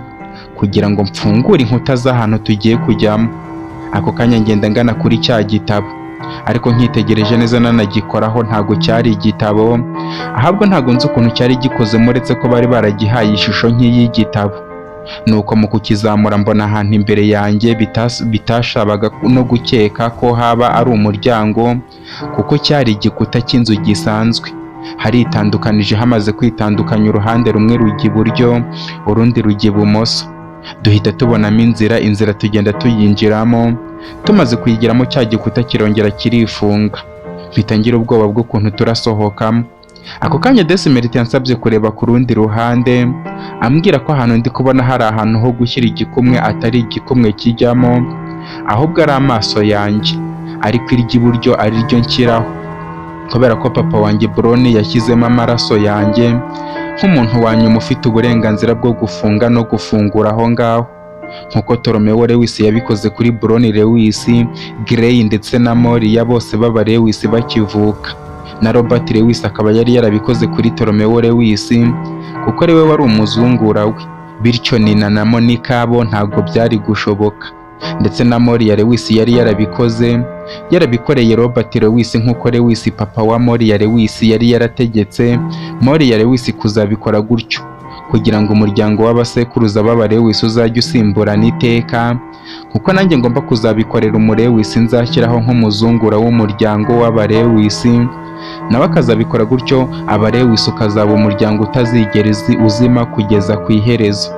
kugira ngo mfungure inkuta z'ahantu tugiye kujyamo. Ako kanya ngenda ngana kuri cya gitabo, ariko nkitegereje neza nanagikoraho, ntabwo cyari igitabo, ahubwo ntabwo nzi ukuntu cyari gikozemo, uretse ko bari baragihaye ishusho nk'iy'igitabo. Nuko mu kukizamura mbona ahantu imbere yanjye bitashabaga no gukeka ko haba ari umuryango, kuko cyari igikuta cy'inzu gisanzwe. Haritandukanije, hamaze kwitandukanya uruhande rumwe rujya iburyo, urundi rujya ibumoso, duhita tubonamo inzira. Inzira tugenda tuyinjiramo, tumaze kuyigeramo cya gikuta kirongera kirifunga, mpita ngira ubwoba bw'ukuntu turasohokamo. Ako kanya Desimeriti yansabye kureba ku rundi ruhande, ambwira ko ahantu ndi kubona hari ahantu ho gushyira igikumwe, atari igikumwe kijyamo, ahubwo ari amaso yanjye, ariko iry'iburyo ari ryo nshyiraho, kubera ko papa wanjye Broni yashyizemo amaraso yanjye nk'umuntu wa nyuma ufite uburenganzira bwo gufunga no gufungura aho ngaho, nk'uko Ptolomeo Lewis yabikoze kuri Broni Lewis, Grey ndetse na Moria, bose baba Lewis bakivuka, na Robert Lewis akaba yari yarabikoze kuri Ptolomeo Lewis kuko ari we wari umuzungura we. Bityo Nina na Monica bo ntabwo byari gushoboka. Ndetse na Moria Lewis yari yarabikoze, yarabikoreye Robert Lewis, nk'uko Lewis papa wa Moria Lewis yari yarategetse Moria Lewis kuzabikora gutyo kugira ngo umuryango w'abasekuruza b'aba Lewis uzajye usimburana iteka, kuko nanjye ngomba kuzabikorera umurewisi nzashyiraho nk'umuzungura w'umuryango w'abarewisi, nawe akazabikora gutyo, abarewisi ukazaba umuryango utazigera uzima kugeza ku iherezo.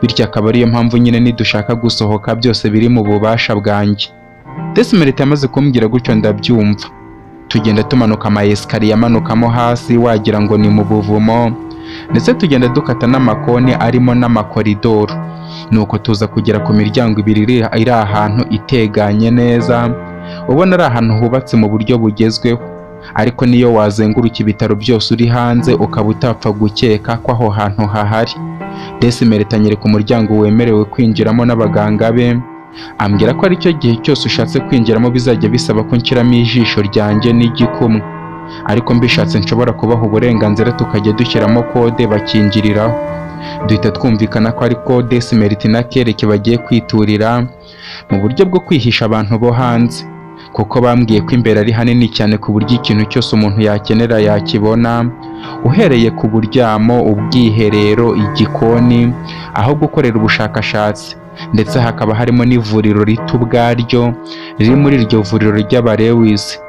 Bityo akaba ariyo mpamvu nyine nidushaka gusohoka byose biri mu bubasha bwanjye. Desimeriti yamaze kumbwira gutyo ndabyumva. Tugenda tumanuka ama escalier amanukamo hasi wagira ngo ni mu buvumo, ndetse tugenda dukata n'amakoni arimo n'amakoridoro. Nuko tuza kugera ku miryango ibiri iri ahantu iteganye neza, ubona ari ahantu hubatse mu buryo bugezweho, ariko niyo wazenguruka ibitaro byose uri hanze ukaba utapfa gukeka ko aho hantu hahari. Desimeriti anyereka umuryango wemerewe kwinjiramo n'abaganga be. Ambwira ko aricyo gihe cyose ushatse kwinjiramo bizajya bisaba ko nshyiramo ijisho ryanjye n'igikumwe, ariko mbishatse nshobora kubaha uburenganzira tukajya dushyiramo kode bakinjiriraho. Duhita twumvikana ko ari kode Simeriti na Kereke bagiye kwiturira mu buryo bwo kwihisha abantu bo hanze, kuko bambwiye ko imbere ari hanini cyane ku buryo ikintu cyose umuntu yakenera yakibona, uhereye ku buryamo, ubwiherero, igikoni, aho gukorera ubushakashatsi, ndetse hakaba harimo n'ivuriro rito ubwaryo riri muri iryo vuriro ry'Abarewisi,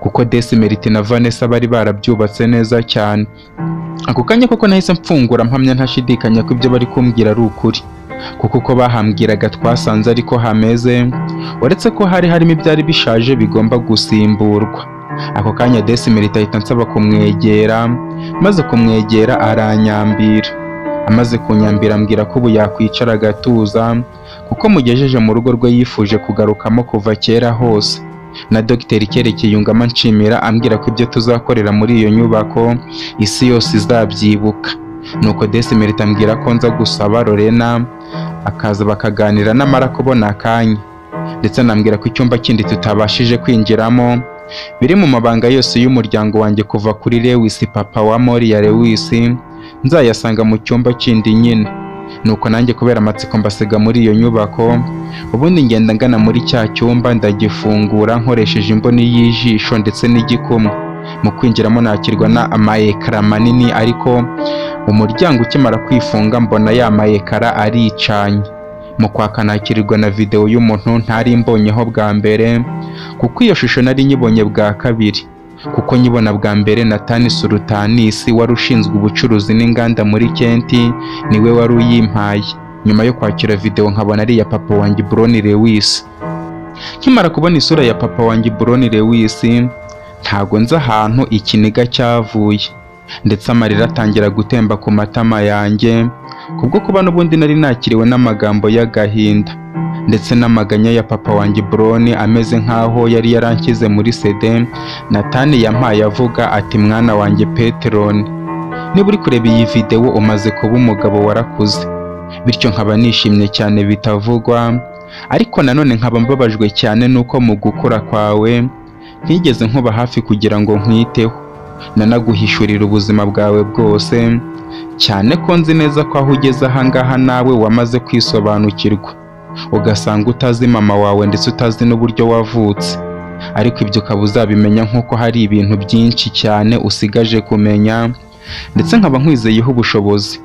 kuko Desimeriti na Vanessa bari barabyubatse neza cyane. Ako kanya koko nahise mfungura mpamya ntashidikanya ko ibyo bari kumbwira ari ukuri, kuko uko bahambwiraga twasanze ariko hameze, uretse ko hari harimo ibyari bishaje bigomba gusimburwa. Ako kanya Desimeriti ahita ansaba kumwegera, maze kumwegera aranyambira. Amaze kunyambira ambwira ko ubu yakwicara agatuza, kuko mugejeje mu rugo rwe yifuje kugarukamo kuva kera hose. Na Dogiteri Kerekeye yungamo anshimira, ambwira ko ibyo tuzakorera muri iyo nyubako isi yose izabyibuka. Nuko Desimeriti ambwira ko nza gusaba Lorena akaza bakaganira namara kubona akanya, ndetse anambwira ko icyumba kindi tutabashije kwinjiramo biri mu mabanga yose y'umuryango wanjye kuva kuri Lewis papa wa Mori ya Lewis, nzayasanga mu cyumba kindi nyine. Nuko nanjye kubera amatsiko mbasiga muri iyo nyubako, ubundi ngenda ngana muri cya cyumba ndagifungura nkoresheje imboni y'ijisho ndetse n'igikumwe. Mu kwinjiramo nakirwa na amayekara manini, ariko umuryango ukimara kwifunga mbona ya mayekara aricanye. Mu kwaka nakirirwa na videwo y'umuntu ntari mbonyeho bwa mbere, kuko iyo shusho nari nyibonye bwa kabiri, kuko nyibona bwa mbere Natani Sultanisi wari ushinzwe ubucuruzi n'inganda muri Kenti niwe wari uyimpaye. Nyuma yo kwakira videwo nkabona ari iya papa wanjye Broni Lewis. Nkimara kubona isura ya papa wanjye Broni Lewis, ntago nzi ahantu ikiniga cyavuye, ndetse amarira atangira gutemba ku matama yanjye, kubwo kuba n'ubundi nari nakiriwe n'amagambo y'agahinda ndetse n'amaganya ya papa wanjye Broni, ameze nk'aho yari yaranshyize muri sede. Natani yampaye avuga ati: mwana wanjye Peteroni, niba uri kureba iyi videwo umaze kuba umugabo warakuze, bityo nkaba nishimye cyane bitavugwa, ariko nanone nkaba mbabajwe cyane nuko mu gukura kwawe ntigeze nkuba hafi kugira ngo nkwiteho, nanaguhishurira ubuzima bwawe bwose, cyane ko nzi neza ko aho ugeze ahangaha nawe wamaze kwisobanukirwa, ugasanga utazi mama wawe ndetse utazi n'uburyo wavutse, ariko ibyo ukaba uzabimenya nk'uko hari ibintu byinshi cyane usigaje kumenya, ndetse nkaba nkwizeyeho ubushobozi.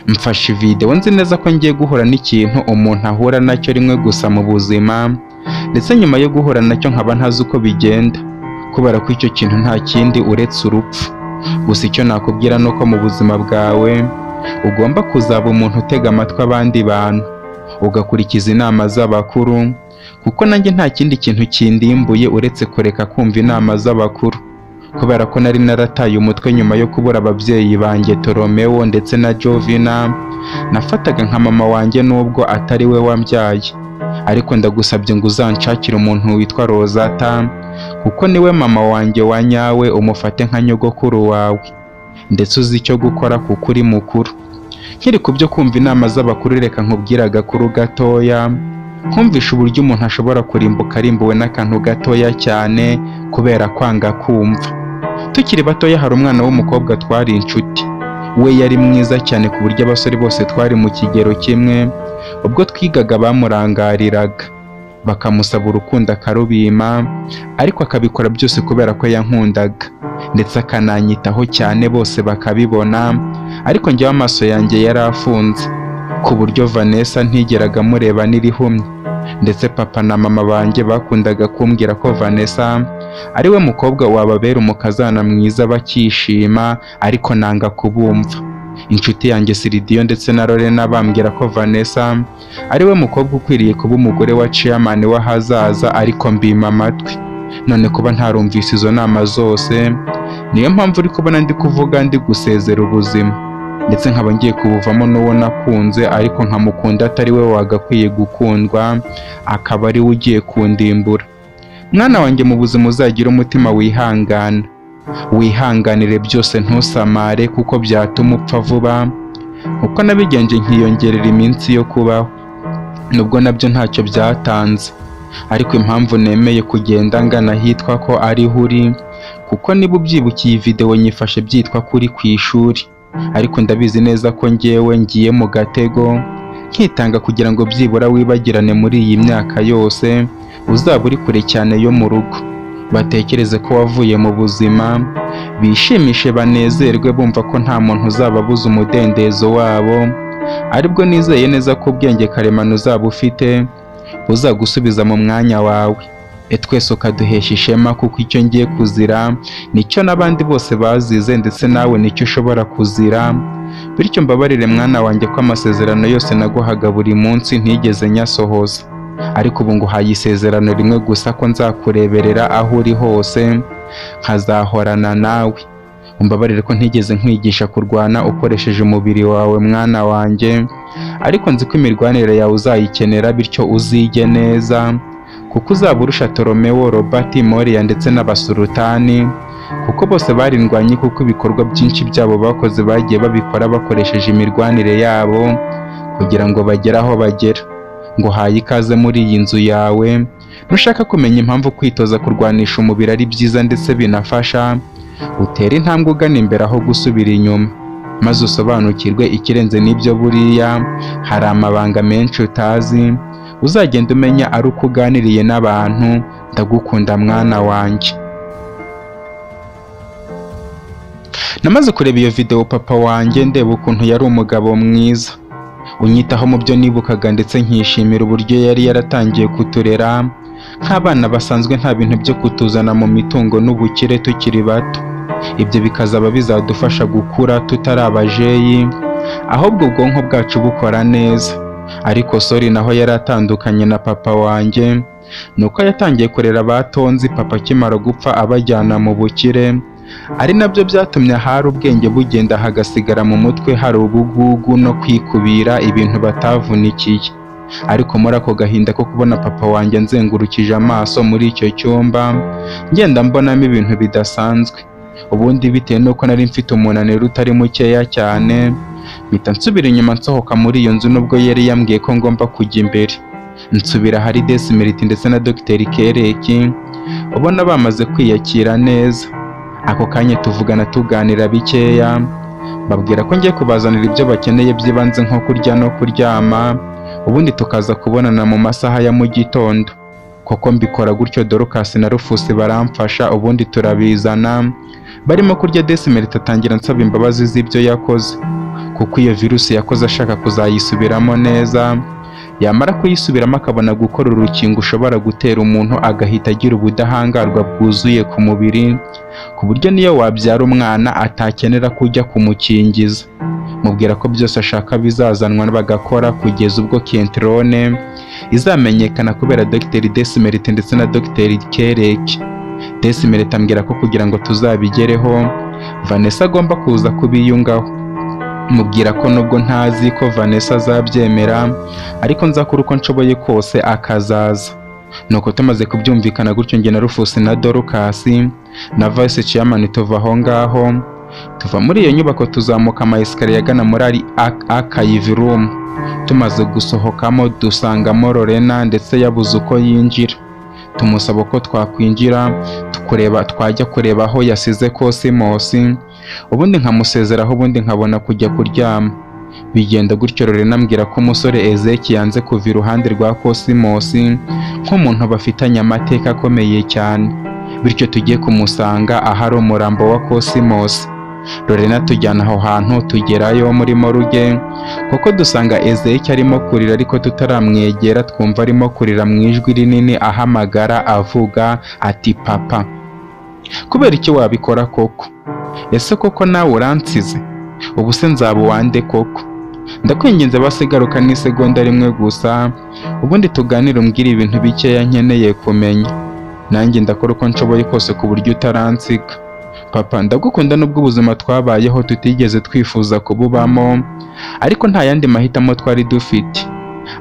Mfashe videwo nzi neza ko ngiye guhura n'ikintu umuntu ahura nacyo rimwe gusa mu buzima, ndetse nyuma yo guhura nacyo nkaba ntazi uko bigenda, kubera ko icyo kintu nta kindi uretse urupfu. Gusa icyo nakubwira ni uko mu buzima bwawe ugomba kuzaba umuntu utega amatwi abandi bantu, ugakurikiza inama z'abakuru, kuko nanjye nta kindi kintu kindimbuye uretse kureka kumva inama z'abakuru, kubera ko nari narataye umutwe nyuma yo kubura ababyeyi banjye Toromeo ndetse na Jovina, nafataga nka mama wanjye nubwo atari we wambyaye. Ariko ndagusabye ngo uzanshakire umuntu witwa Rosata, kuko niwe mama wanjye wa nyawe, umufate nka nyogokuru wawe, ndetse uzi icyo gukora kuko uri mukuru. Nkiri ku byo kumva inama z'abakuru, reka nkubwire agakuru gatoya, nkumvisha uburyo umuntu ashobora kurimbuka arimbuwe n'akantu gatoya cyane kubera kwanga kumva. Tukiri batoya hari umwana w'umukobwa twari inshuti, we yari mwiza cyane ku buryo abasore bose twari mu kigero kimwe, ubwo twigaga bamurangariraga, bakamusaba urukundo akarubima, ariko akabikora byose kubera ko yankundaga, ndetse akananyitaho cyane bose bakabibona, ariko njyewe amaso yanjye yari afunze, ku buryo Vanessa ntigeraga amureba n'irihumye. Ndetse papa na mama banjye bakundaga kumbwira ko Vanessa ari we mukobwa wababera umukazana mwiza bakishima, ariko nanga kubumva. Inshuti yanjye Siridiyo ndetse na Lorena bambwira ko Vanessa ari we mukobwa ukwiriye kuba umugore wa chairman w'ahazaza, ariko mbima amatwi. None kuba ntarumvise izo nama zose, niyo mpamvu uri kubona ndi kuvuga ndi gusezera ubuzima, ndetse nkaba ngiye kubuvamo n'uwo nakunze, ariko nkamukunda atari we wagakwiye gukundwa, akaba ari we ugiye kundimbura. Mwana wanjye, mu buzima uzagira umutima wihangana, wihanganire byose, ntusamare kuko byatuma upfa vuba, kuko nabigenje nkiyongerera iminsi yo kubaho. Nubwo nabyo ntacyo byatanze, ariko impamvu nemeye kugenda ngana ahitwa ko ariho uri, kuko niba ubyibukiye, video nyifashe byitwa ko uri ku ishuri, ariko ndabizi neza ko ngewe ngiye mu gatego nkitanga kugira ngo byibura wibagirane muri iyi myaka yose uzaba uri kure cyane yo mu rugo, batekereze ko wavuye mu buzima, bishimishe banezerwe bumva ko nta muntu uzababuza umudendezo wabo. Aribwo nizeye neza ko ubwenge karemano uzaba ufite buzagusubiza mu mwanya wawe, twese ukaduhesha ishema, kuko icyo ngiye kuzira nicyo n'abandi bose bazize, ndetse nawe nicyo ushobora kuzira. Bityo mbabarire mwana wanjye ko amasezerano yose naguhaga buri munsi ntigeze nyasohoza, ariko ubu nguhaye isezerano rimwe gusa, ko nzakureberera aho uri hose, nkazahorana nawe. Umbabarire ko ntigeze nkwigisha kurwana ukoresheje umubiri wawe mwana wanjye, ariko nzi ko imirwanire yawe uzayikenera, bityo uzige neza kuko uzaba urusha Ptolomeo, Robert, Moria ndetse n'abasultani, kuko bose barindwanye, kuko ibikorwa byinshi byabo bakoze bagiye babikora bakoresheje imirwanire yabo kugira ngo bagere aho bagera. Nguhaye ikaze muri iyi nzu yawe. Nushaka kumenya impamvu kwitoza kurwanisha umubiri ari byiza ndetse binafasha, utere intambwe ugana imbere aho gusubira inyuma, maze usobanukirwe ikirenze n'ibyo. Buriya hari amabanga menshi utazi, uzagenda umenya ari uko uganiriye n'abantu. Ndagukunda mwana wanjye. Namaze kureba iyo video papa wanjye, ndeba ukuntu yari umugabo mwiza unyitaho mu byo nibukaga, ndetse nkishimira uburyo yari yaratangiye kuturera nk'abana basanzwe, nta bintu byo kutuzana mu mitungo n'ubukire tukiri bato. Ibyo bikazaba bizadufasha gukura tutari abajeyi, ahubwo ubwonko bwacu bukora neza. Ariko sori, naho yari atandukanye na papa wanjye nuko yatangiye kurera abatonzi papa akimara gupfa, abajyana mu bukire, ari nabyo byatumye ahari ubwenge bugenda hagasigara mu mutwe hari ubugugu no kwikubira ibintu batavunikiye. Ariko muri ako gahinda ko kubona papa wanjye nzengurukije amaso muri icyo cyumba, ngenda mbonamo ibintu bidasanzwe. Ubundi bitewe n'uko nari mfite umunaniro utari mukeya cyane, mpita nsubira inyuma nsohoka muri iyo nzu, nubwo yari yambwiye ko ngomba kujya imbere. Nsubira ahari Desimeriti ndetse na Dr Kereki, ubona bamaze kwiyakira neza. Ako kanya tuvugana, tuganira bikeya, babwira ko ngiye kubazanira ibyo bakeneye by'ibanze nko kurya no kuryama, ubundi tukaza kubonana mu masaha ya mu gitondo. Koko mbikora gutyo, Dorcas na Rufus baramfasha, ubundi turabizana. Barimo kurya, Desimeriti atangira ansaba imbabazi z'ibyo yakoze, kuko iyo virusi yakoze ashaka kuzayisubiramo neza, yamara kuyisubiramo akabona gukora urukingo ushobora gutera umuntu agahita agira ubudahangarwa bwuzuye ku mubiri, ku buryo niyo wabyara umwana atakenera kujya kumukingiza. Mubwira ko byose ashaka bizazanwa bagakora kugeza ubwo Kentrone izamenyekana kubera Dr Desimeriti ndetse na Dr Kereki. Desimeriti ambwira ko kugira ngo tuzabigereho Vanessa agomba kuza kubiyungaho. Mubwira ko nubwo ntazi ko Vanessa azabyemera, ariko nzakora uko nshoboye kose akazaza. Nuko tumaze kubyumvikana gutyo, njye na Rufus na Dorcas na Vice Chairman tuva aho ngaho, tuva muri iyo nyubako, tuzamuka ama escalier agana muri archive room. Tumaze gusohokamo dusangamo Lorena, ndetse yabuze uko yinjira. Tumusaba ko twakwinjira tukureba, twajya kureba aho yasize Cosmos, ubundi nkamusezeraho, ubundi nkabona kujya kuryama. Bigenda gutyo, Lorena ambwira ko umusore Ezeki yanze kuva iruhande rwa Cosmos nk'umuntu bafitanye amateka akomeye cyane, bityo tugiye kumusanga ahari umurambo wa Cosmos. Lorena tujyana aho hantu, tugerayo muri morgue kuko dusanga Ezeki arimo kurira, ariko tutaramwegera twumva arimo kurira mu ijwi rinini ahamagara avuga ati: "Papa, kubera icyo wabikora koko? Ese koko nawe uransize? Ubu se nzaba uwande koko? Ndakwinginze basigaruka n'isegonda rimwe gusa, ubundi tuganire, umbwire ibintu bikeya nkeneye kumenya. Nanjye ndakora uko nshoboye kose ku buryo utaransiga. Papa, ndagukunda nubwo ubuzima twabayeho tutigeze twifuza kububamo, ariko nta yandi mahitamo twari dufite.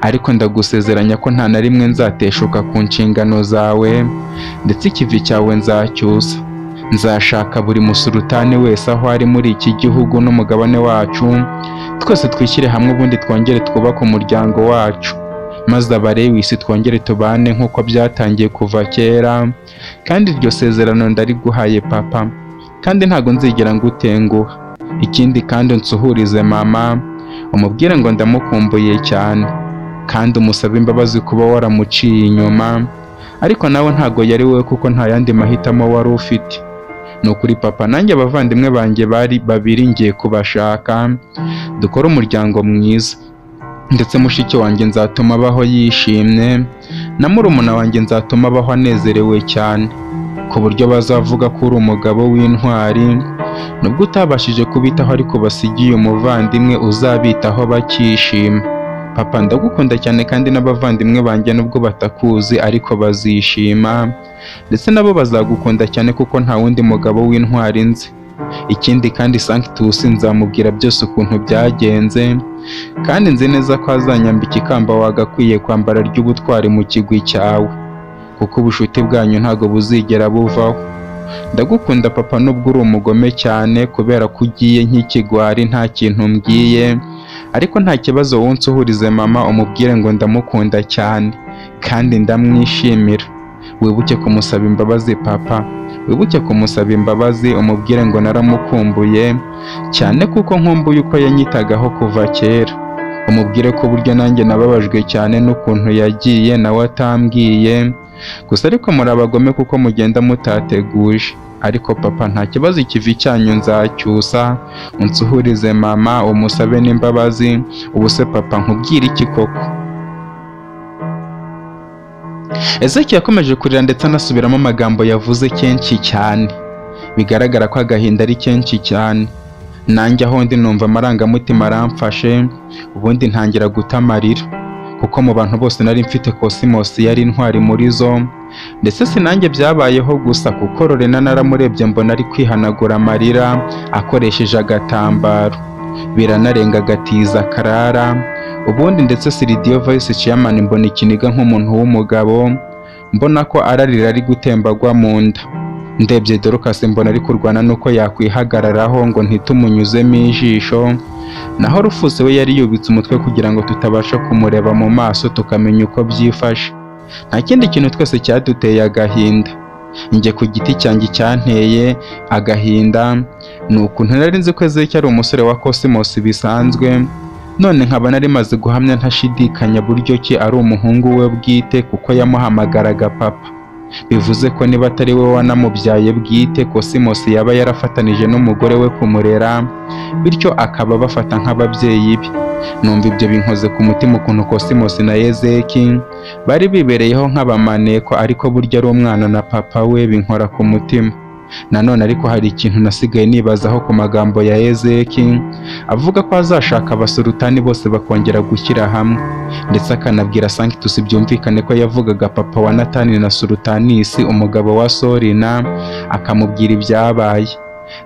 Ariko ndagusezeranya ko nta na rimwe nzateshuka ku nshingano zawe, ndetse ikivi cyawe nzacyusa. Nzashaka buri musulutani wese aho ari muri iki gihugu n'umugabane wacu, twese twishyire hamwe, ubundi twongere twubake umuryango wacu. Maze Abarewisi twongere tubane nk'uko byatangiye kuva kera, kandi iryo sezerano ndariguhaye papa, kandi ntago nzigera ngutenguha. Ikindi kandi unsuhurize mama, umubwire ngo ndamukumbuye cyane, kandi umusabe imbabazi kuba waramuciye inyuma, ariko nawe ntago yari wowe kuko nta yandi mahitamo wari ufite. Ni ukuri papa, nanjye abavandimwe banjye bari babiri ngiye kubashaka, dukore umuryango mwiza, ndetse mushiki wanjye nzatuma abaho yishimye, na murumuna wanjye nzatuma abaho anezerewe cyane, ku buryo bazavuga ko uri umugabo w'intwari, nubwo utabashije kubitaho ariko basigiye umuvandimwe uzabitaho bakishima. Papa ndagukunda cyane kandi n'abavandimwe banjye nubwo batakuzi ariko bazishima, ndetse nabo bazagukunda cyane kuko nta wundi mugabo w'intwari nzi. Ikindi kandi Sanctus nzamubwira byose ukuntu byagenze, kandi nzi neza ko azanyambika ikamba wagakwiye kwambara ry'ubutwari mu kigwi cyawe, kuko ubushuti bwanyu ntago buzigera buvaho. Ndagukunda papa nubwo uri umugome cyane kubera ko ugiye nk'ikigwari nta kintu mbwiye, ariko nta kibazo wunsuhurize mama umubwire ngo ndamukunda cyane kandi ndamwishimira. Wibuke kumusaba imbabazi papa, wibuke kumusaba imbabazi umubwire ngo naramukumbuye cyane kuko nkumbuye uko yanyitagaho kuva kera. Umubwire ko buryo nanjye nababajwe cyane n'ukuntu yagiye nawe atambwiye, gusa ariko muri abagome kuko mugenda mutateguje. Ariko papa nta kibazo, ikivi cyanyu nzacyusa, unsuhurize mama umusabe n'imbabazi. Ubu se papa nkubwire iki koko? Ezekiel yakomeje kurira ndetse anasubiramo amagambo yavuze kenshi cyane, bigaragara ko agahinda ari kenshi cyane. Nanjye aho ndi numva amarangamutima aramfashe, ubundi ntangira guta amarira, kuko mu bantu bose nari mfite Cosmos yari intwari muri zo, ndetse sinanjye byabayeho gusa kuko Lorena naramurebye mbona ari kwihanagura amarira akoresheje agatambaro, biranarenga agatiza Clara, ubundi ndetse Siridiyo Vice Chairman mbona ikiniga nk'umuntu w'umugabo, mbona ko ararira ari gutemba agwa mu nda. Ndebye Dorcas mbona ari kurwana n'uko yakwihagararaho ngo ntitumunyuzemo ijisho, naho Rufuse we yari yubitse umutwe kugira ngo tutabasha kumureba mu maso tukamenya uko byifashe. Nta kindi kintu twese cyaduteye agahinda. Njye ku giti cyanjye cyanteye agahinda ni ukuntu nari nzi ko Ezekiel ari umusore wa Cosmos bisanzwe, none nkaba nari maze guhamya ntashidikanya buryo ki ari umuhungu we bwite kuko yamuhamagaraga papa. Bivuze ko niba atari we wanamubyaye bwite, Cosmos yaba yarafatanije n'umugore we kumurera, bityo akaba abafata nk'ababyeyi be. Numva ibyo binkoze ku mutima ukuntu Cosmos na Ezeki bari bibereyeho nk'abamaneko, ariko burya ari umwana na papa we, binkora ku mutima. Nanone ariko hari ikintu nasigaye nibazaho ku magambo ya Ezeki avuga ko azashaka abasultani bose bakongera gushyira hamwe, ndetse akanabwira Sanctus byumvikane ko yavugaga papa wa Natani na Sultanisi umugabo wa Sorina, akamubwira ibyabaye,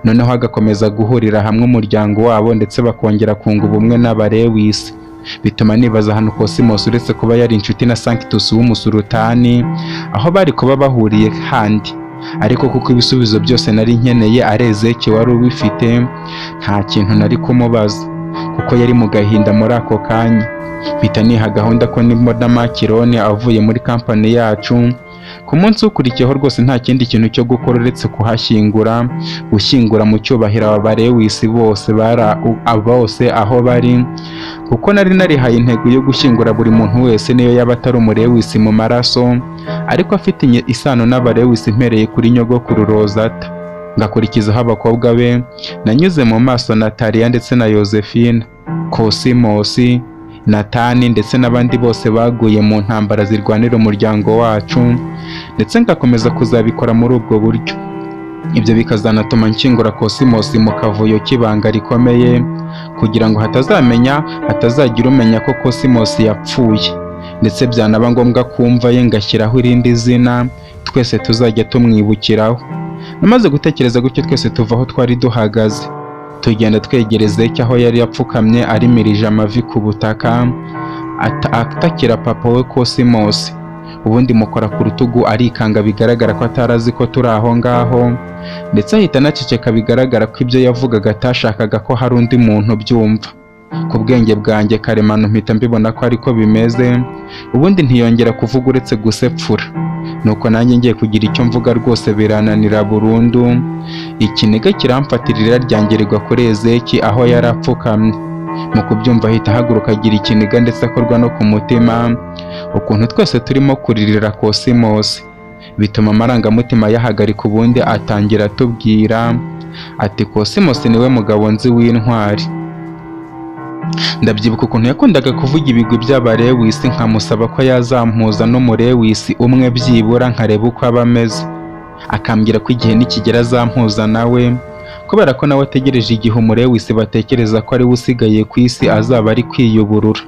noneho agakomeza guhurira hamwe umuryango wabo ndetse bakongera kunga ubumwe n'Abarewisi. Bituma nibaza ahantu Cosmos uretse kuba yari inshuti na Sanctus w'umusultani, aho bari kuba bahuriye handi. Ariko kuko ibisubizo byose nari nkeneye ari Ezekiel wari ubifite, nta kintu nari kumubaza kuko yari mu gahinda muri ako kanya. Mpita niha gahunda ko nimbona Makirone avuye muri kampani yacu ku munsi ukurikiyeho rwose nta kindi kintu cyo gukora uretse kuhashyingura, gushyingura mu cyubahiro aba Barewisi bose bari bose aho bari, kuko nari narihaye intego yo gushyingura buri muntu wese niyo yaba atari umurewisi mu maraso, ariko afite isano n'Abarewisi mpereye kuri nyogokuru Rozata, ngakurikizaho abakobwa be nanyuze mu maso Natalia ndetse na Yosephine, Cosmos, Natani ndetse n'abandi bose baguye mu ntambara zirwanira umuryango wacu, ndetse ngakomeza kuzabikora muri ubwo buryo. Ibyo bikazanatuma nshyingura Cosmos mu kavuyo k'ibanga rikomeye, kugira ngo hatazagira umenya ko Cosmos yapfuye, ndetse byanaba ngombwa kumva ye ngashyiraho irindi zina twese tuzajya tumwibukiraho. Namaze gutekereza gutyo twese tuva aho twari duhagaze, tugenda twegereza Ezeki aho yari yapfukamye arimirije amavi ku butaka, atakira papa we Cosmos. Ubundi mukora ku rutugu arikanga, bigaragara ko atarazi ko turi aho ngaho, ndetse ahita anaceceka, bigaragara ko ibyo yavugaga atashakaga ko hari undi muntu ubyumva. Ku bwenge bwanjye karemano mpita mbibona ko ariko bimeze. Ubundi ntiyongera kuvuga uretse gusepfura. Nuko nanjye ngiye kugira icyo mvuga rwose birananira burundu. Ikiniga kiramfatirira ryanjye rigwa kuri Ezeki aho yari apfukamye. Mu kubyumva ahita ahaguruka agira ikiniga ndetse akorwa no ku mutima ukuntu twese turimo kuririra Kosimosi, bituma amarangamutima yahagarika. Ubundi atangira atubwira ati: "Kosimosi niwe mugabo nzi w'intwari. Ndabyibuka ukuntu yakundaga kuvuga ibigwi by'abarewisi, nkamusaba ko yazampuza n'umurewisi umwe byibura nkareba uko aba ameze, akambwira ko igihe nikigera azampuza nawe, kubera ko nawe ategereje igihe umurewisi batekereza ko ariwe usigaye ku isi azaba ari kwiyuburura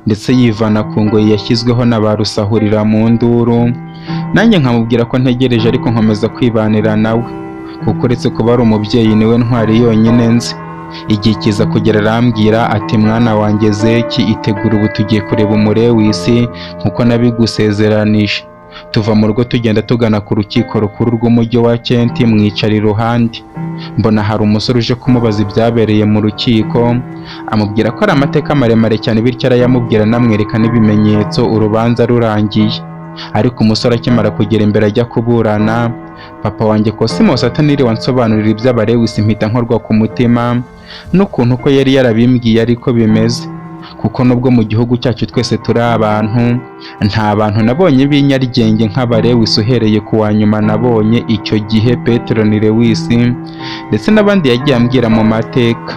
ndetse yivana ku ngoyi yashyizweho na ba rusahurira mu nduru. Nanjye nkamubwira ko ntegereje, ariko nkomeza kwibanira nawe kuko uretse kuba ari umubyeyi niwe ntwari yonyine nzi. Igihe kiza kugera arambwira ati: 'Mwana wanjye Zeki, itegura ubu tugiye kureba umurewisi nkuko nabigusezeranije.' Tuva mu rugo tugenda tugana ku rukiko rukuru rw'umujyi wa Kenti. Mwicara iruhande, mbona hari umusore uje kumubaza ibyabereye mu rukiko. Amubwira ko ari amateka maremare cyane, bityo arayamubwira anamwereka n'ibimenyetso. Urubanza rurangiye ariko, umusore akimara kugera imbere ajya kuburana, papa wanjye Kosimosi ataniriwe ansobanurira iby'abarewisi, mpita nkorwa ku mutima n'ukuntu ko yari yarabimbwiye ariko bimeze, kuko nubwo mu gihugu cyacu twese turi abantu, nta bantu nabonye b'inyaryenge nk'abarewisi, uhereye ku wa nyuma nabonye icyo gihe Petero ni Lewisi, ndetse n'abandi yagiye ambwira mu mateka,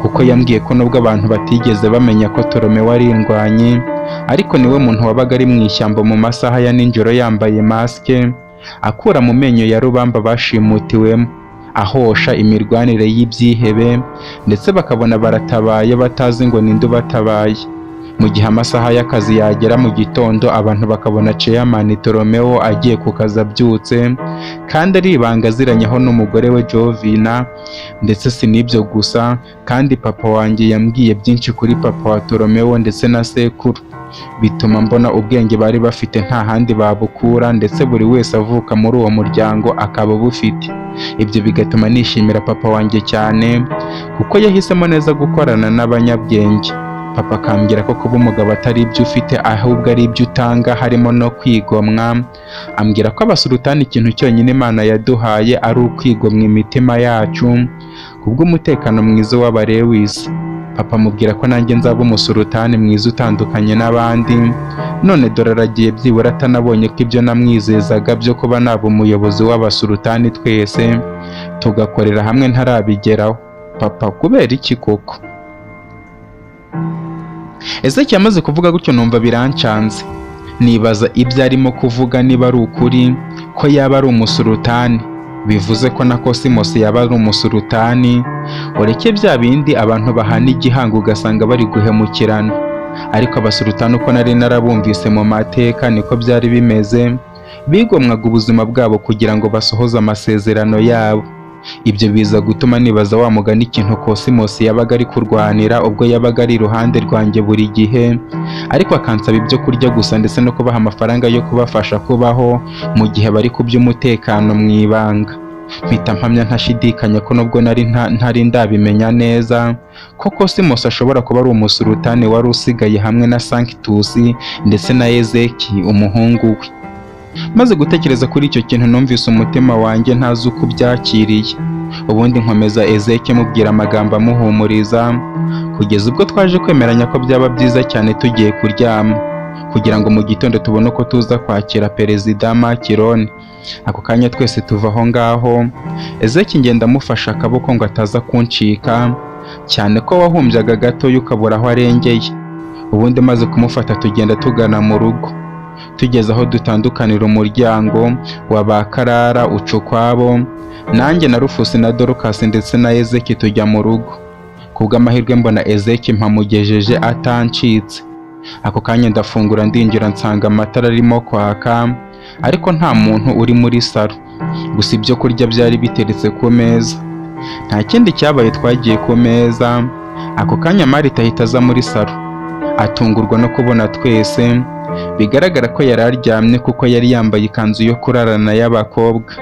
kuko yambwiye ko nubwo abantu batigeze bamenya ko Ptolemy ari indwanyi, ariko niwe muntu wabaga ari mu ishyamba mu masaha ya nijoro yambaye masike, akura mu menyo ya rubamba bashimutiwemo, ahosha imirwanire y'ibyihebe, ndetse bakabona baratabaye batazi ngo ninde ubatabaye. Mu gihe amasaha y'akazi yagera mu gitondo, abantu bakabona Chairman Ptolemy agiye ku kazi abyutse, kandi ari ibanga aziranyeho n'umugore we Jovina. Ndetse si n'ibyo gusa, kandi papa wanjye yambwiye byinshi kuri papa wa Ptolemy ndetse na sekuru, bituma mbona ubwenge bari bafite nta handi babukura, ndetse buri wese avuka muri uwo muryango akaba abufite. Ibyo bigatuma nishimira papa wanjye cyane kuko yahisemo neza gukorana n'abanyabwenge. Papa akambwira ko kuba umugabo atari ibyo ufite, ahubwo ari ibyo utanga, harimo no kwigomwa. Ambwira ko abasultani ikintu cyonyine Imana yaduhaye ari ukwigomwa imitima yacu kubw'umutekano mwiza w'abarewisi. Papa amubwira ko nanjye nzaba umusultani mwiza utandukanye n'abandi. None dore aragiye, byibura atanabonye ko ibyo namwizezaga byo kuba naba umuyobozi w'abasultani twese tugakorera hamwe ntarabigeraho. Papa, kubera iki koko?" Ezeki yamaze kuvuga gutyo numva birancanze, nibaza ibyo arimo kuvuga niba ari ukuri ko yaba ari umusultani, bivuze ko na Kosimosi yaba ari umusultani, ureke bya bindi abantu bahana igihango ugasanga bari guhemukirana. Ariko abasultani uko nari narabumvise mu mateka niko byari bimeze, bigomwaga ubuzima bwabo kugira ngo basohoze amasezerano yabo. Ibyo biza gutuma nibaza wa mugani ikintu Kosimosi yabaga ari kurwanira ubwo yabaga ari iruhande rwanjye buri gihe, ariko akansaba ibyo kurya gusa ndetse no kubaha amafaranga yo kubafasha kubaho mu gihe bari ku by'umutekano mu ibanga. Mpita mpamya ntashidikanya ko nubwo nari ntari ndabimenya neza, ko Kosimosi ashobora kuba ari umusultani wari usigaye hamwe na Sanctus ndetse na Ezeki umuhungu we. Maze gutekereza kuri icyo kintu, numvise umutima wanjye ntazi uko ubyakiriye. Ubundi nkomeza Ezeki mubwira amagambo amuhumuriza, kugeza ubwo twaje kwemeranya ko byaba byiza cyane tugiye kuryama kugira ngo mu gitondo tubone uko tuza kwakira Perezida Makironi. Ako kanya twese tuva aho ngaho, Ezeki ngenda amufashe akaboko ngo ataza kuncika, cyane ko wahumbyaga gatoya ukabura aho arengeye. Ubundi maze kumufata tugenda tugana mu rugo. Tugeze aho dutandukanira, umuryango wa ba Karara uca ukwabo, nanjye na Rufusi na Dorukasi ndetse na Ezeki tujya mu rugo. Kubw'amahirwe mbona Ezeki mpamugejeje atancitse. Ako kanya ndafungura ndinjira, nsanga amatara arimo kwaka ariko nta muntu uri muri salo, gusa ibyo kurya byari biteretse ku meza. Nta kindi cyabaye, twagiye ku meza. Ako kanya Marita ahita aza muri salo, atungurwa no kubona twese. Bigaragara ko yari aryamye kuko yari yambaye ikanzu yo kurarana y'abakobwa.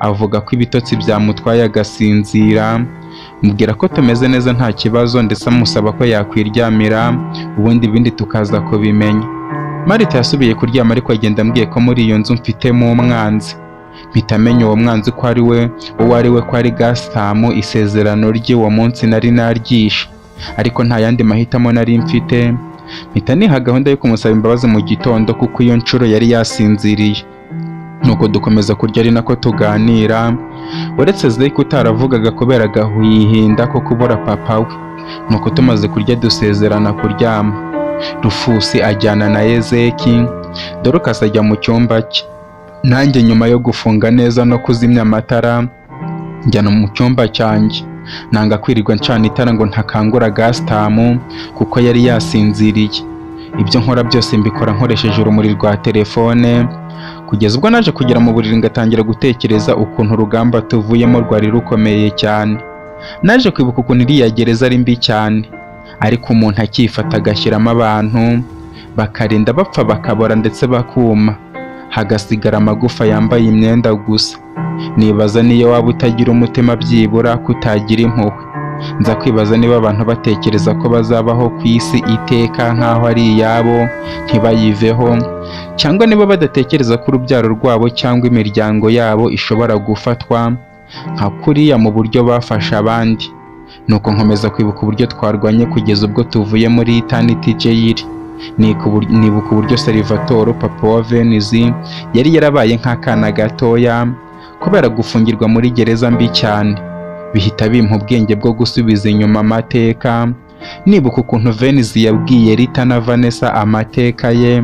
Avuga ko ibitotsi byamutwaye agasinzira. Mubwira ko tumeze neza nta kibazo, ndetse amusaba ko yakwiryamira, ubundi ibindi tukaza kubimenya. Marita yasubiye kuryama, ariko agenda ambwiye ko muri iyo nzu mfitemo umwanzi. Mpita menya uwo mwanzi ko ari we, uwo ari we, ko ari Gasitamu. Isezerano rye uwo munsi nari naryishe, ariko nta yandi mahitamo nari mfite. Mpita niha gahunda yo kumusaba imbabazi mu gitondo, kuko iyo nshuro yari yasinziriye. Nuko dukomeza kurya ari nako tuganira, uretse Zeke utaravugaga kubera agahinda ko kubura papa we. Nuko tumaze kurya dusezerana kuryama. Rufusi ajyana na Ezeki, Dorcas ajya mu cyumba cye. Nanjye nyuma yo gufunga neza no kuzimya amatara, njyana mu cyumba cyanjye. Nanga kwirirwa ncana itara ngo ntakangura Gasitamu kuko yari yasinziriye. Ibyo nkora byose mbikora nkoresheje urumuri rwa telefone, kugeza ubwo naje kugera mu buriri ngatangira gutekereza ukuntu urugamba tuvuyemo rwari rukomeye cyane. Naje kwibuka ukuntu iriya gereza ari mbi cyane, ariko umuntu akifata agashyiramo abantu bakarinda bapfa, bakabora ndetse bakuma, hagasigara amagufa yambaye imyenda gusa. Nibaza niyo waba utagira umutima byibura kutagira impuhwe. Nza kwibaza niba abantu batekereza ko bazabaho ku isi iteka nk'aho ari iyabo ntibayiveho, cyangwa niba badatekereza ko urubyaro rwabo cyangwa imiryango yabo ishobora gufatwa nka kuriya mu buryo bafashe abandi. Nuko nkomeza kwibuka uburyo twarwanye kugeza ubwo tuvuye muri Eternity Jail. Nibuka uburyo Salvatore, papa wa Venizi, yari yarabaye nk'akana gatoya kubera gufungirwa muri gereza mbi cyane. Bihita bimpa ubwenge bwo gusubiza inyuma amateka, nibuka ukuntu Venizi yabwiye Rita na Vanessa amateka ye,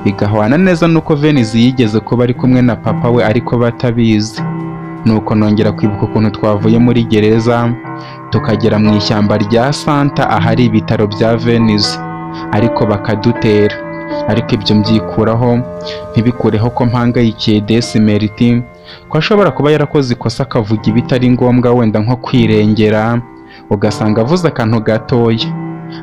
bigahwana neza n'uko Venizi yigeze kuba ari kumwe na papa we ariko batabizi. Nuko nongera kwibuka ukuntu twavuye muri gereza tukagera mu ishyamba rya Santa ahari ibitaro bya Venizi, ariko bakadutera. Ariko ibyo mbyikuraho, ntibikureho ko mpangayikiye Desi Meriti, ko ashobora kuba yarakoze ikosa akavuga ibitari ngombwa, wenda nko kwirengera, ugasanga avuze akantu gatoya,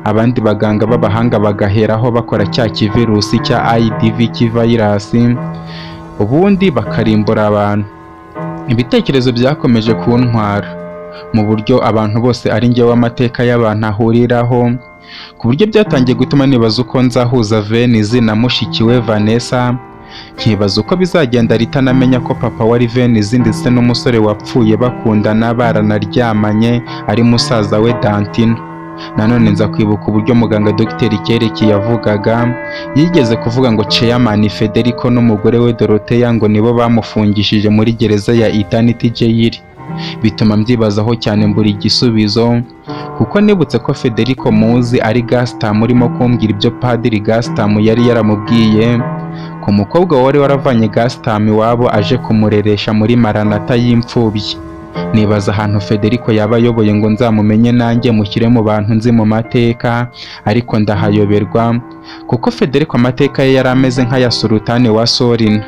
abandi baganga b'abahanga bagaheraho bakora cya kivirusi cya IDV cy'ivayirasi, ubundi bakarimbura abantu. Ibitekerezo byakomeje kuntwara mu buryo abantu bose ari njyewe amateka y'abantu ahuriraho, ku buryo byatangiye gutuma nibaza uko nzahuza Venizi na mushiki we Vanessa, nkibaza uko bizagenda Rita anamenya ko papa wari Venizi ndetse n'umusore wapfuye bakundana baranaryamanye ari musaza we Dantino. Nanone nza kwibuka uburyo muganga Dr Kereki yavugaga, yigeze kuvuga ngo Chairman Federico n'umugore we Dorothea ngo nibo bamufungishije muri gereza ya Eternity Jail. Bituma mbyibazaho cyane mbura igisubizo, kuko nibutse ko Federico muzi ari Gastam urimo kumbwira ibyo Padiri Gastam yari yaramubwiye ku mukobwa wari waravanye Gastam iwabo aje kumureresha muri Maranata y'imfubyi. Nibaza ahantu Federico yaba ayoboye ngo nzamumenye nanjye mushyire mu bantu nzi mu mateka, ariko ndahayoberwa kuko Federico amateka ye yari ameze nk'aya Sultani wa Solina,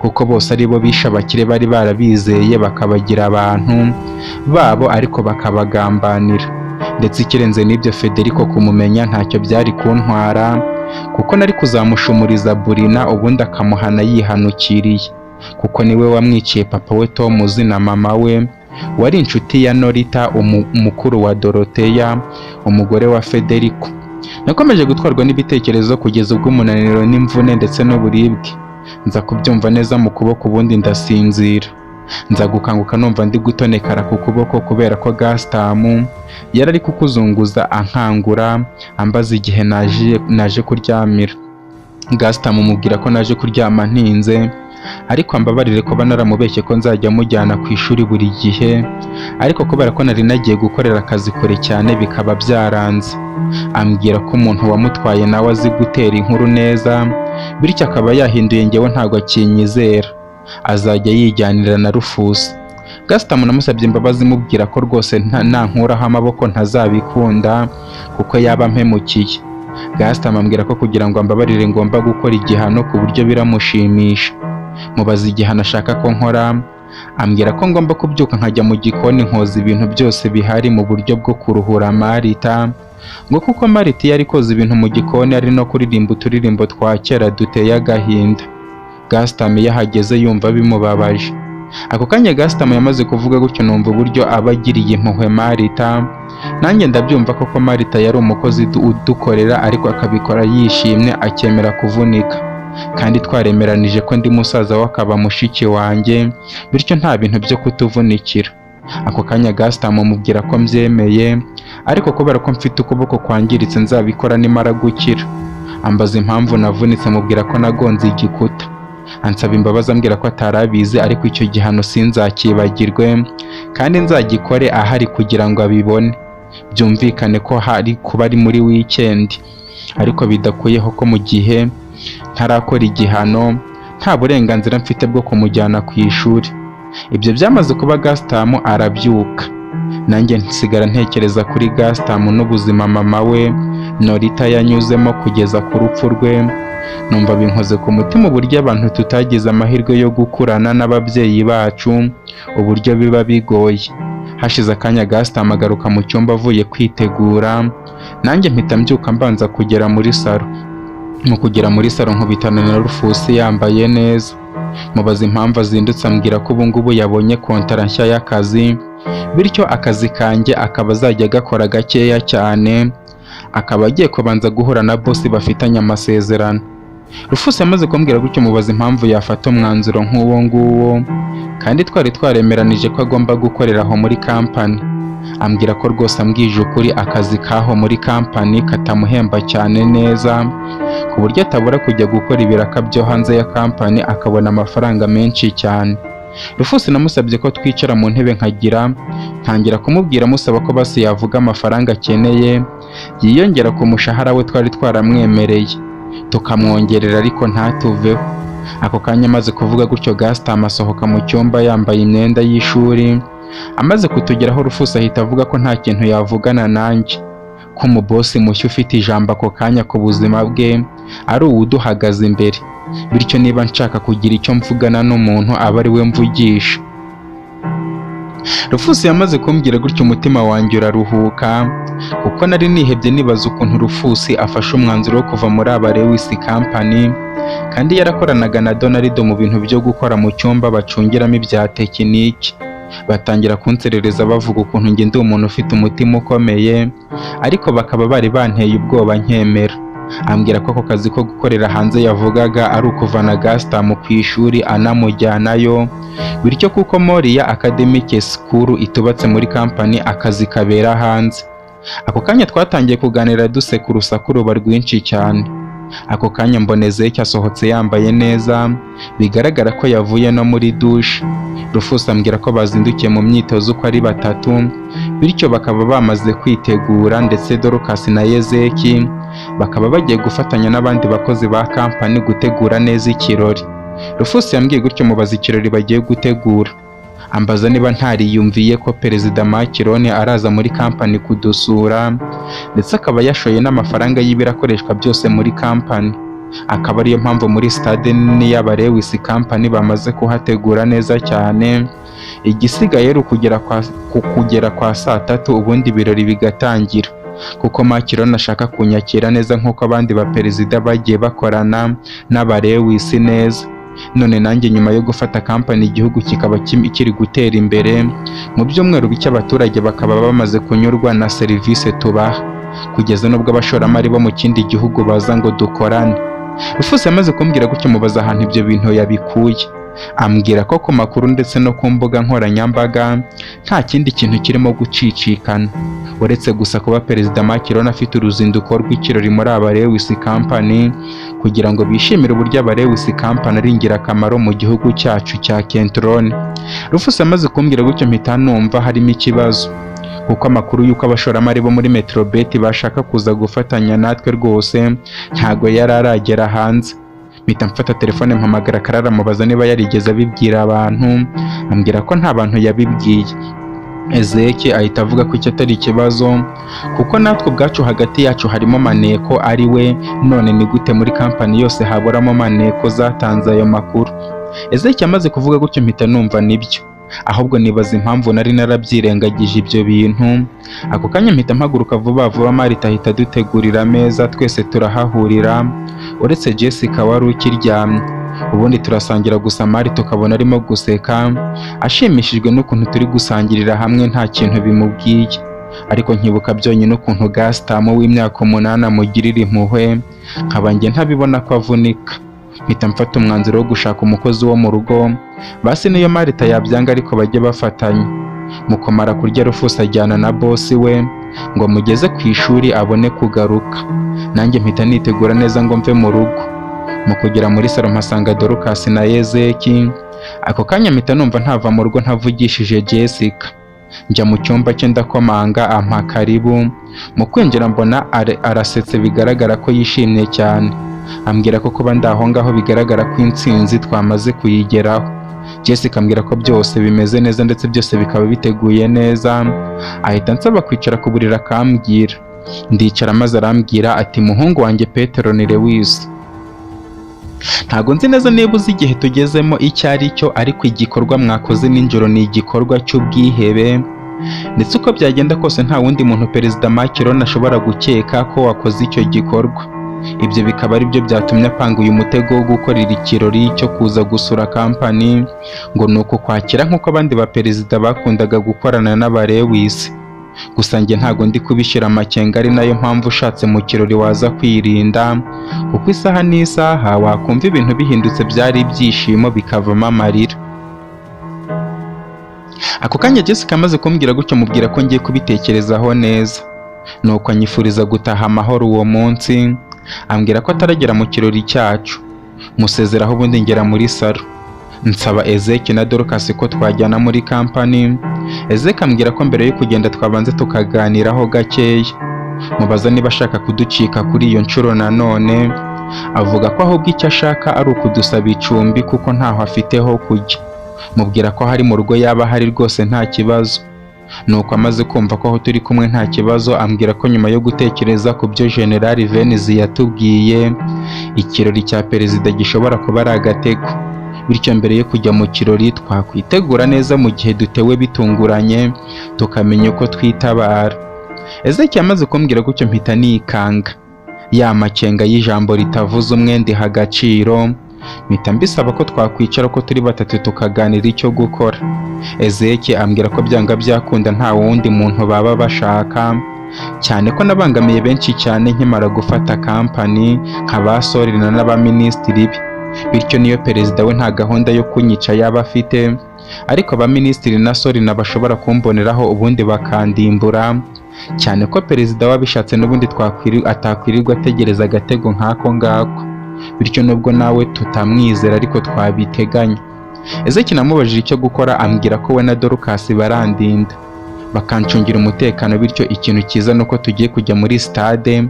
kuko bose ari bo bishe abakire bari barabizeye bakabagira abantu babo ariko bakabagambanira. Ndetse ikirenze n'ibyo, Federico kumumenya ntacyo byari kuntwara, kuko nari kuzamushumuriza Burina ubundi akamuhana yihanukiriye, kuko niwe wamwiciye papa we Tomuzi na mama we wari inshuti ya Norita, umukuru wa Dorothea, umugore wa Federico. Nakomeje gutwarwa n'ibitekerezo kugeza ubwo umunaniro n'imvune ndetse n'uburibwe nza kubyumva neza mu kuboko, ubundi ndasinzira. Nza gukanguka numva ndi gutonekara ku kuboko kubera ko Gasitamu yari ari kukuzunguza ankangura, ambaza igihe naje kuryamira. Gasitamu mubwira ko naje kuryama ntinze, ariko ambabarire kuba naramubeshye ko nzajya mujyana ku ishuri buri gihe, ariko kubera ko nari nagiye gukorera akazi kure cyane bikaba byaranze. Ambwira ko umuntu wamutwaye nawe azi gutera inkuru neza, bityo akaba yahinduye njyewe ntabwo akinyizera, azajya yijyanira na Rufusi. Gasitamu namusabye imbabazi mubwira ko rwose nankuraho amaboko ntazabikunda kuko yaba ampemukiye. Gasitamu ambwira ko kugira ngo ambabarire ngomba gukora igihano ku buryo biramushimisha. Mubaza igihano ashaka ko nkora, ambwira ko ngomba kubyuka nkajya mu gikoni nkoza ibintu byose bihari mu buryo bwo kuruhura Marita, ngo kuko Marita iyo ari koza ibintu mu gikoni ari no kuririmba uturirimbo twa kera duteye agahinda. Gasitamu iyo ahageze yumva bimubabaje. Ako kanya Gasitamo yamaze kuvuga gutyo, numva uburyo aba agiriye impuhwe Marita. Nanjye ndabyumva koko, Marita yari umukozi udukorera, ariko akabikora yishimye, akemera kuvunika, kandi twaremeranije ko ndi musaza we akaba mushiki wanjye, bityo nta bintu byo kutuvunikira. Ako kanya Gasitamo mubwira ko mbyemeye, ariko kubera ko mfite ukuboko kwangiritse nzabikora nimara gukira. Ambaza impamvu navunitse, mubwira ko nagonze igikuta. Ansaba imbabazi, ambwira ko atari abizi, ariko icyo gihano sinzakibagirwe kandi nzagikore ahari kugira ngo abibone. Byumvikane ko hari kuba ari muri weekend, ariko bidakuyeho ko mu gihe ntarakora igihano nta burenganzira mfite bwo kumujyana ku ishuri. Ibyo byamaze kuba, Gasitamu arabyuka, nanjye nsigara ntekereza kuri Gasitamu n'ubuzima mama we Norita yanyuzemo kugeza ku rupfu rwe. Numva binkoze ku mutima uburyo abantu tutagize amahirwe yo gukurana n'ababyeyi bacu, uburyo biba bigoye. Hashize akanya Gasitamu agaruka mu cyumba avuye kwitegura, nanjye mpita mbyuka mbanza kugera muri salo. Mu kugera muri salo nkubitana na Rufusi yambaye neza. Mubaza impamvu azindutse, ambwira ko ubu ngubu yabonye kontara nshya y'akazi, bityo akazi kanjye akaba azajya agakora gakeya cyane, akaba agiye kubanza guhura na bosi bafitanye amasezerano. Rufusi yamaze kumbwira gutyo, mubaza impamvu yafata umwanzuro nk'uwo nguwo kandi twari twaremeranije ko agomba gukorera aho muri kampani. Ambwira ko rwose ambwije ukuri akazi k'aho muri kampani katamuhemba cyane neza, ku buryo atabura kujya gukora ibiraka byo hanze ya kampani akabona amafaranga menshi cyane. Rufusi namusabye ko twicara mu ntebe, nkagira ntangira kumubwira musaba ko basi yavuga amafaranga akeneye yiyongera ku mushahara we twari twaramwemereye, tukamwongerera ariko ntatuveho. Ako kanya amaze kuvuga gutyo, Gasitamu asohoka mu cyumba yambaye imyenda y'ishuri. Amaze kutugeraho, Rufusi ahita avuga ko nta kintu yavugana nanjye, ko umubosi mushya ufite ijambo ako kanya ku buzima bwe ari uwuduhagaze imbere, bityo niba nshaka kugira icyo mvugana n'umuntu aba ari we mvugisha. Rufusi yamaze kumbwira gutyo, umutima wanjye uraruhuka, kuko nari nihebye nibaza ukuntu Rufusi afashe umwanzuro wo kuva muri aba Lewis Company kandi yarakoranaga na Donaldo mu bintu byo gukora mu cyumba bacungiramo ibya tekiniki. Batangira kunserereza bavuga ukuntu njye ndi umuntu ufite umutima ukomeye, ariko bakaba bari banteye ubwoba nkemera. Ambwira ko ako kazi ko gukorera hanze yavugaga ari ukuvana Gasitamu ku ishuri anamujyanayo, bityo kuko Moriya Academic School itubatse muri kampani, akazi kabera hanze. Ako kanya twatangiye kuganira duseka, urusaku ruba rwinshi cyane. Ako kanya mbona Ezeki asohotse yambaye neza, bigaragara ko yavuye no muri dushe. Rufusi ambwira ko bazindukiye mu myitozo uko ari batatu, bityo bakaba bamaze kwitegura, ndetse Dorcas na Yezeki bakaba bagiye gufatanya n'abandi bakozi ba kampani gutegura neza ikirori. Rufusi yambwiye gutyo, mubaza ikirori bagiye gutegura, ambaza niba ntariyumviye ko Perezida Macron araza muri kampani kudusura, ndetse akaba yashoye n'amafaranga y'ibirakoreshwa byose muri kampani, akaba ariyo mpamvu muri stade nini y'aba Lewis Company bamaze kuhategura neza cyane. Igisigaye ari ukugera kwa saa tatu, ubundi ibirori bigatangira, kuko Macron ashaka kunyakira neza nk'uko abandi baperezida bagiye bakorana n'aba Lewis neza. None nanjye nyuma yo gufata kampani, igihugu kikaba kiri gutera imbere, mu byumweru bike abaturage bakaba bamaze kunyurwa na serivisi tubaha, kugeza n'ubwo abashoramari bo mu kindi gihugu baza ngo dukorane. Rufusi yamaze kumbwira gutyo, mubaza ahantu ibyo bintu yabikuye, ambwira ko ku makuru ndetse no ku mbuga nkoranyambaga nta kindi kintu kirimo gucicikana uretse gusa kuba Perezida Macron afite uruzinduko rw'ikirori muri aba Lewis Company kugira ngo bishimire uburyo aba Lewis Company ari ingirakamaro mu gihugu cyacu cya Kentron. Rufusi amaze kumbwira gutyo, mpita numva harimo ikibazo, kuko amakuru y'uko abashoramari bo muri Metrobet bashaka kuza gufatanya natwe rwose ntago yari aragera hanze. Mpita mfata telefone mpamagara Karara, mubaza niba yarigeze abibwira abantu, ambwira ko nta bantu yabibwiye. Ezeki ahita avuga ko icyo atari ikibazo, kuko natwe ubwacu hagati yacu harimo maneko ari we, none ni gute muri kampani yose haburamo maneko zatanze ayo makuru? Ezeki amaze kuvuga gutyo, mpita numva nibyo, ahubwo nibaza impamvu nari narabyirengagije ibyo bintu. Ako kanya mpita mpaguruka vuba vuba, Marita ahita adutegurira ameza, twese turahahurira uretse Jessica wari ukiryamye. Ubundi turasangira, gusa Mari tukabona arimo guseka ashimishijwe n'ukuntu turi gusangirira hamwe, nta kintu bimubwiye. Ariko nkibuka byonyine ukuntu Gasitamu w'imyaka 8 amugirira impuhwe, nkaba njye ntabibona ko avunika. Mpita mfata umwanzuro wo gushaka umukozi wo mu rugo, basi niyo Marita yabyanga ariko bajye bafatanya. Mu kumara kurya, Rufus ajyana na bosi we ngo mugeze ku ishuri abone kugaruka. Nanjye mpita nitegura neza ngo mve mu rugo. Mu kugera muri salo mpasanga Dorcas na Ezeki. Ako kanya mpita numva ntava mu rugo ntavugishije Jessica. Njya mu cyumba cye ndakomanga, ampa karibu. Mu kwinjira mbona arasetse, bigaragara ko yishimye cyane. Ambwira ko kuba ndi aho ngaho bigaragara ko intsinzi twamaze kuyigeraho. Jessica ambwira ko byose bimeze neza ndetse byose bikaba biteguye neza. Ahita ansaba kwicara ku buriri akambwira. Ndicara maze arambwira ati: "Muhungu wanjye Petero ni Lewis, ntago nzi neza niba uzi igihe tugezemo icyo ari cyo, ariko igikorwa mwakoze nijoro ni igikorwa cy'ubwihebe, ndetse uko byagenda kose nta wundi muntu Perezida Macron ashobora gukeka ko wakoze icyo gikorwa. Ibyo bikaba ari byo byatumye apanga uyu mutego wo gukorera ikirori cyo kuza gusura kampani, ngo ni ukukwakira nk'uko abandi baperezida bakundaga gukorana n'abarewisi. Gusa njye ntago ndi kubishyira amakenga, ari nayo mpamvu ushatse mu kirori waza kwirinda, kuko isaha n'isaha wakumva ibintu bihindutse, byari ibyishimo bikavamo amarira." Ako kanya Jessica amaze kumbwira gutyo, mubwira ko ngiye kubitekerezaho neza. Nuko anyifuriza gutaha amahoro uwo munsi, ambwira ko ataragera mu kirori cyacu. Musezeraho, ubundi ngera muri salo nsaba Ezeki na Dorcas ko twajyana muri kampani. Ezeki ambwira ko mbere yo kugenda twabanza tukaganiraho gakeya. Mubaza niba ashaka kuducika kuri iyo nshuro nanone, avuga ko ahubwo icyo ashaka ari ukudusaba icumbi kuko ntaho afite ho kujya. Mubwira ko hari mu rugo yaba ahari rwose nta kibazo. Nuko amaze kumva ko aho turi kumwe nta kibazo, ambwira ko nyuma yo gutekereza ku byo General Venizi yatubwiye, ikirori cya perezida gishobora kuba ari agatego, bityo mbere yo kujya mu kirori twakwitegura neza, mu gihe dutewe bitunguranye tukamenya uko twitabara. Ezekiel amaze kumbwira gutyo mpita nikanga ya makenga y'ijambo ritavuze umwe ndiha agaciro, mpita mbisaba ko twakwicara ko turi batatu tukaganira icyo gukora. Ezeki ambwira ko byanga byakunda nta wundi muntu baba bashaka, cyane ko nabangamiye benshi cyane nkimara gufata kampani, nka ba Sorina n'abaminisitiri be, bityo niyo perezida we nta gahunda yo kunyica yaba afite, ariko abaminisitiri na Sorina bashobora kumboneraho ubundi bakandimbura, cyane ko perezida wabishatse n'ubundi atakwirirwa ategereza agatego nk'ako ngako, bityo nubwo nawe tutamwizera ariko twabiteganya. Ezeki namubajije icyo gukora, ambwira ko we na Dorcas barandinda bakancungira umutekano, bityo ikintu cyiza nuko tugiye kujya muri stade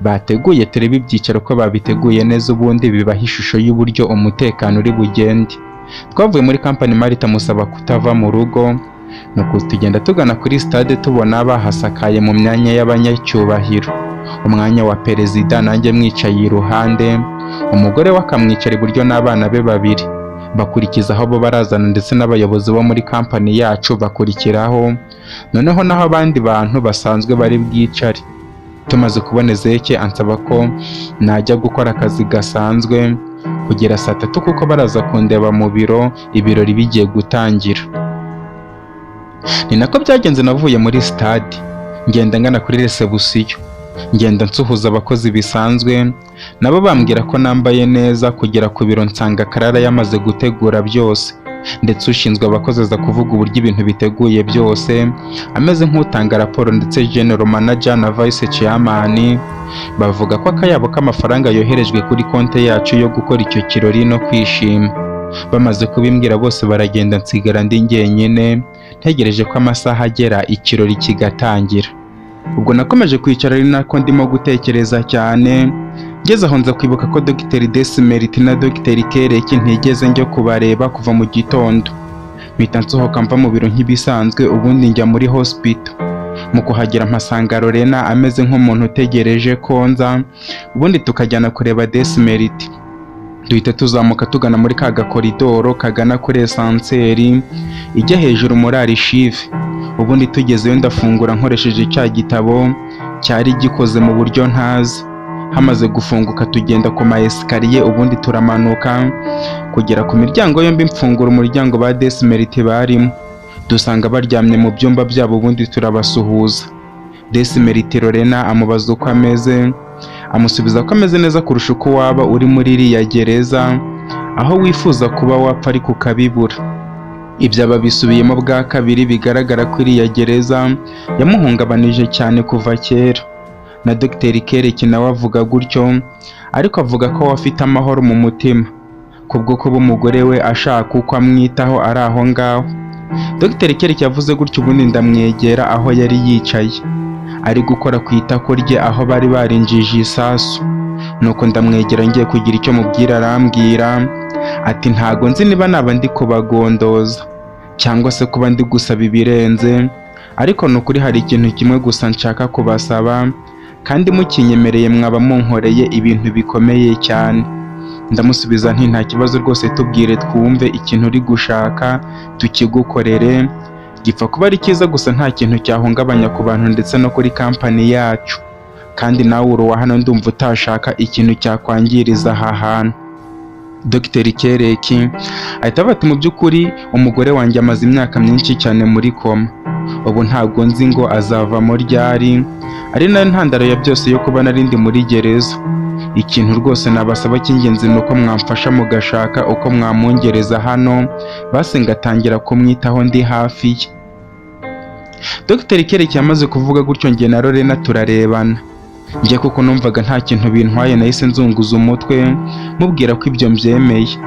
bateguye, turebe ibyicaro ko babiteguye neza, ubundi bibaha ishusho y'uburyo umutekano uri bugende. Twavuye muri kampani, Marita musaba kutava mu rugo, nuko tugenda tugana kuri stade, tubona bahasakaye mu myanya y'abanyacyubahiro, umwanya wa perezida nanjye mwicaye iruhande, umugore we akamwicara iburyo n'abana be babiri bakurikizaho, bo barazana, ndetse n'abayobozi bo muri kampani yacu bakurikiraho, noneho naho abandi bantu basanzwe bari bwicare. Tumaze kubona Ezeke, ansaba ko najya gukora akazi gasanzwe kugera saa 3, kuko baraza kundeba mu biro ibirori bigiye gutangira. Ni nako byagenze. Navuye muri stade ngenda ngana kuri resebusiyo, ngenda nsuhuza abakozi bisanzwe, nabo bambwira ko nambaye neza. Kugera ku biro nsanga Karara yamaze gutegura byose, ndetse ushinzwe abakozi aza kuvuga uburyo ibintu biteguye byose ameze nk'utanga raporo, ndetse general manager na vice chairman bavuga ko akayabo k'amafaranga yoherejwe kuri konti yacu yo gukora icyo kirori no kwishima. Bamaze kubimbwira bose baragenda, nsigara ndi njyenyine ntegereje ko amasaha agera ikirori kigatangira. Ubwo nakomeje kwicara ari nako ndimo gutekereza cyane. Ngeze aho nza kwibuka ko Dr Desimeriti na Dr Kereki ntigeze njya kubareba kuva mu gitondo. Mpita nsohoka mva mu biro nk'ibisanzwe, ubundi njya muri hospital. Mu kuhagera mpasanga Lorena ameze nk'umuntu utegereje ko nza, ubundi tukajyana kureba Desimeriti. Duhita tuzamuka tugana muri ka gakoridoro kagana kuri ascenseur ijya hejuru muri archive. Ubundi tugezeyo ndafungura nkoresheje cya gitabo cyari gikoze mu buryo ntazi. Hamaze gufunguka tugenda ku ma escalier, ubundi turamanuka kugera ku miryango yombi. Mfungura umuryango ba Desimeriti barimo, dusanga baryamye mu byumba byabo, ubundi turabasuhuza. Desimeriti Lorena amubaza uko ameze, amusubiza ko ameze neza kurusha uko waba uri muri iriya gereza, aho wifuza kuba wapfa ariko ukabibura. Ibyo ababisubiyemo bwa kabiri, bigaragara ko iriya gereza yamuhungabanije cyane kuva kera. Na Dr Kereki nawe avuga gutyo, ariko avuga ko we afite amahoro mu mutima kubwo kuba umugore we ashaka uko amwitaho ari aho ngaho. Dr Kereki yavuze gutyo, ubundi ndamwegera aho yari yicaye ari gukora ku itako rye aho bari barinjije isasu. Nuko ndamwegera ngiye kugira icyo mubwira, arambwira ati: "Ntago nzi niba naba ndi kubagondoza cyangwa se kuba ndi gusaba ibirenze, ariko ni ukuri hari ikintu kimwe gusa nshaka kubasaba, kandi mukinyemereye mwaba munkoreye ibintu bikomeye cyane." Ndamusubiza nti: "Nta kibazo rwose, tubwire twumve ikintu uri gushaka tukigukorere, gipfa kuba ari cyiza gusa, nta kintu cyahungabanya ku bantu ndetse no kuri kampani yacu, kandi nawe uri uwa hano, ndumva utashaka ikintu cyakwangiriza aha hantu." Dr Kereki ahita avuga ati: "Mu by'ukuri umugore wanjye amaze imyaka myinshi cyane muri koma, ubu ntabwo nzi ngo azavamo ryari, ari nayo ntandaro ya byose yo kuba nari ndi muri gereza. Ikintu rwose nabasaba cy'ingenzi ni uko mwamfasha mugashaka uko mwamungereza hano, basi ngatangira kumwitaho ndi hafi ye." Dr Kereki yamaze kuvuga gutyo, njye na Lorena turarebana. Njye kuko numvaga nta kintu bintwaye, nahise nzunguza umutwe mubwira ko ibyo mbyemeye.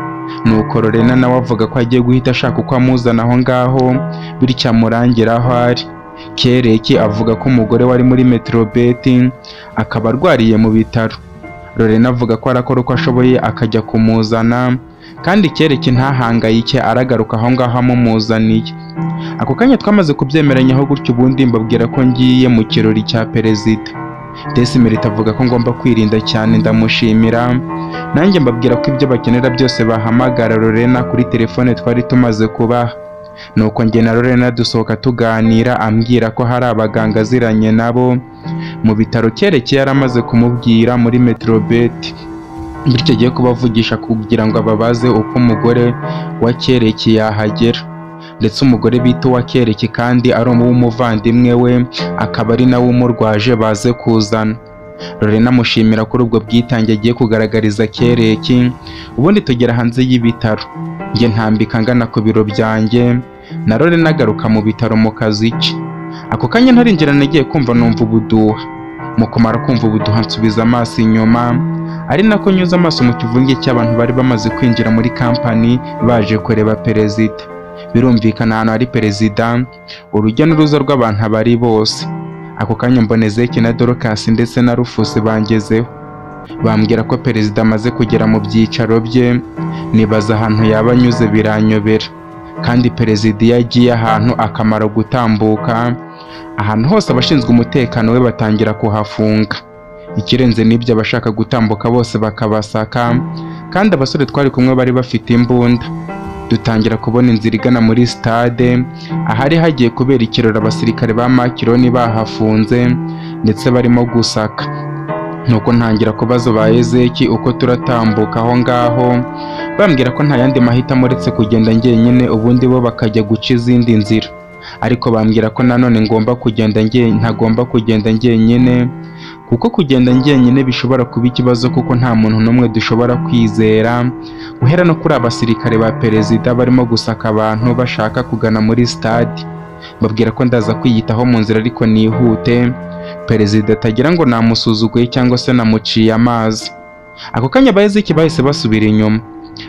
Nuko Lorena nawe avuga ko agiye guhita ashaka uko amuzana aho ngaho, bityo amurangira aho ari. Kereki avuga ko umugore wari muri Metrobeti, akaba arwariye mu bitaro. Lorena avuga ko arakora uko ashoboye akajya kumuzana, kandi Kereki ntahangayike, aragaruka aho ngaho amumuzaniye. Ako kanya twamaze kubyemeranyaho gutyo, ubundi mbabwira ko ngiye mu kirori cya perezida. Desimerita avuga ko ngomba kwirinda cyane, ndamushimira. Nanjye mbabwira ko ibyo bakenera byose bahamagara Lorena kuri telefone twari tumaze kubaha. Nuko njye na Lorena dusohoka tuganira, ambwira ko hari abaganga aziranye nabo mu bitaro Kereke yari amaze kumubwira muri Metrobet, bityo agiye kubavugisha kugira ngo ababaze uko umugore wa Kereke yahagera, ndetse umugore bita uwa Kereke kandi ari uw'umuvandimwe we, akaba ari nawe umurwaje, baze kuzana. Lorena amushimira kuri ubwo bwitange agiye kugaragariza Kereki, ubundi tugera hanze y'ibitaro. Njye ntambika ngana ku biro byanjye, na Lorena agaruka mu bitaro mu kazi ke. Ako kanya ntarinjira, nagiye kumva numva ubuduha. Mu kumara kumva ubuduha, nsubiza amaso inyuma, ari nako nyuze amaso mu kivunge cy'abantu bari bamaze kwinjira muri kampani baje kureba perezida. Birumvikana, ahantu hari perezida urujya n'uruza rw'abantu aba ari bose. Ako kanya mbona Ezeki na Dorcas ndetse na Rufus bangezeho, bambwira ko perezida amaze kugera mu byicaro bye. Nibaza ahantu yaba anyuze biranyobera, kandi perezida iyo agiye ahantu akamara gutambuka, ahantu hose abashinzwe umutekano we batangira kuhafunga. Ikirenze n'ibyo, abashaka gutambuka bose bakabasaka, kandi abasore twari kumwe bari bafite imbunda. Dutangira kubona inzira igana muri stade ahari hagiye kubera ikirori, abasirikare ba Makironi bahafunze ndetse barimo gusaka. Nuko ntangira kubaza ba Ezeki uko turatambuka aho ngaho, bambwira ko nta yandi mahitamo uretse kugenda njyenyine, ubundi bo bakajya guca izindi nzira. Ariko bambwira ko nanone ngomba kugenda njye ntagomba kugenda njyenyine, kuko kugenda njyenyine bishobora kuba ikibazo, kuko nta muntu n'umwe dushobora kwizera, guhera no kuri abasirikare ba perezida barimo gusaka abantu bashaka kugana muri stade. Mbabwira ko ndaza kwiyitaho mu nzira, ariko nihute, perezida atagira ngo namusuzuguye cyangwa se namuciye amazi. Ako kanya abayezeki bahise basubira inyuma,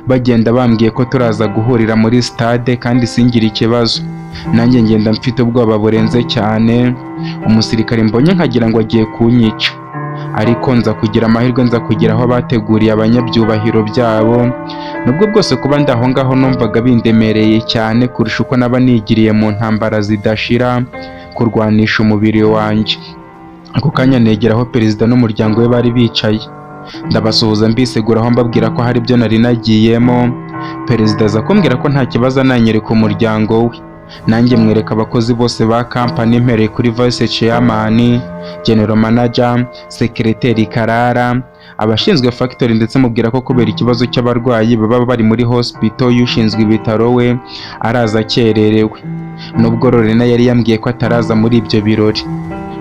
bagenda bambwiye ko turaza guhurira muri stade kandi singire ikibazo. Nanjye ngenda mfite ubwoba burenze cyane, umusirikare mbonye nkagira ngo agiye kunyica. Ariko nza kugira amahirwe, nza kugera aho bateguriye abanyabyubahiro byabo. Nubwo bwose kuba ndi aho ngaho numvaga bindemereye cyane kurusha uko naba nigiriye mu ntambara zidashira kurwanisha umubiri wanjye. Ako kanya negera aho perezida n'umuryango we bari bicaye, ndabasuhuza, mbiseguraho, mbabwira ko hari ibyo nari nagiyemo. Perezida aza kumbwira ko nta kibazo, ananyereka umuryango we. Nanjye mwereka abakozi bose ba kampani, mpereye kuri vice chairman, general manager, secretary Karara, abashinzwe factory, ndetse mubwira ko kubera ikibazo cy'abarwayi baba bari muri hospital, y'ushinzwe ibitaro we araza akererewe, nubwo Lorena yari yambwiye ko ataraza muri ibyo birori.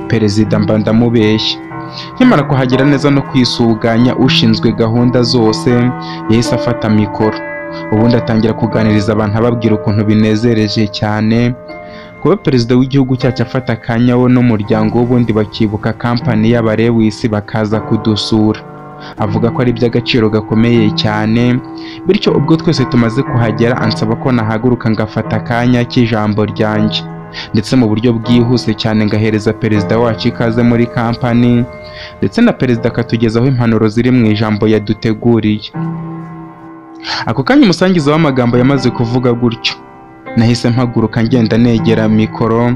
Perezida mba ndamubeshya. Nkimara kuhagera neza no kwisuganya, ushinzwe gahunda zose yahise afata mikoro, ubundi atangira kuganiriza abantu, ababwira ukuntu binezereje cyane kuba perezida w'igihugu cyacu afata akanya we n'umuryango w'ubundi bakibuka kampani y'Abarewisi bakaza kudusura. Avuga ko ari iby'agaciro gakomeye cyane. Bityo ubwo twese tumaze kuhagera, ansaba ko nahaguruka ngafata akanya k'ijambo ryanjye, ndetse mu buryo bwihuse cyane ngahereza perezida wacu ikaze muri kampani, ndetse na perezida akatugezaho impanuro ziri mu ijambo yaduteguriye. Ako kanya umusangiza w'amagambo yamaze kuvuga gutyo, nahise mpaguruka ngenda negera mikoro,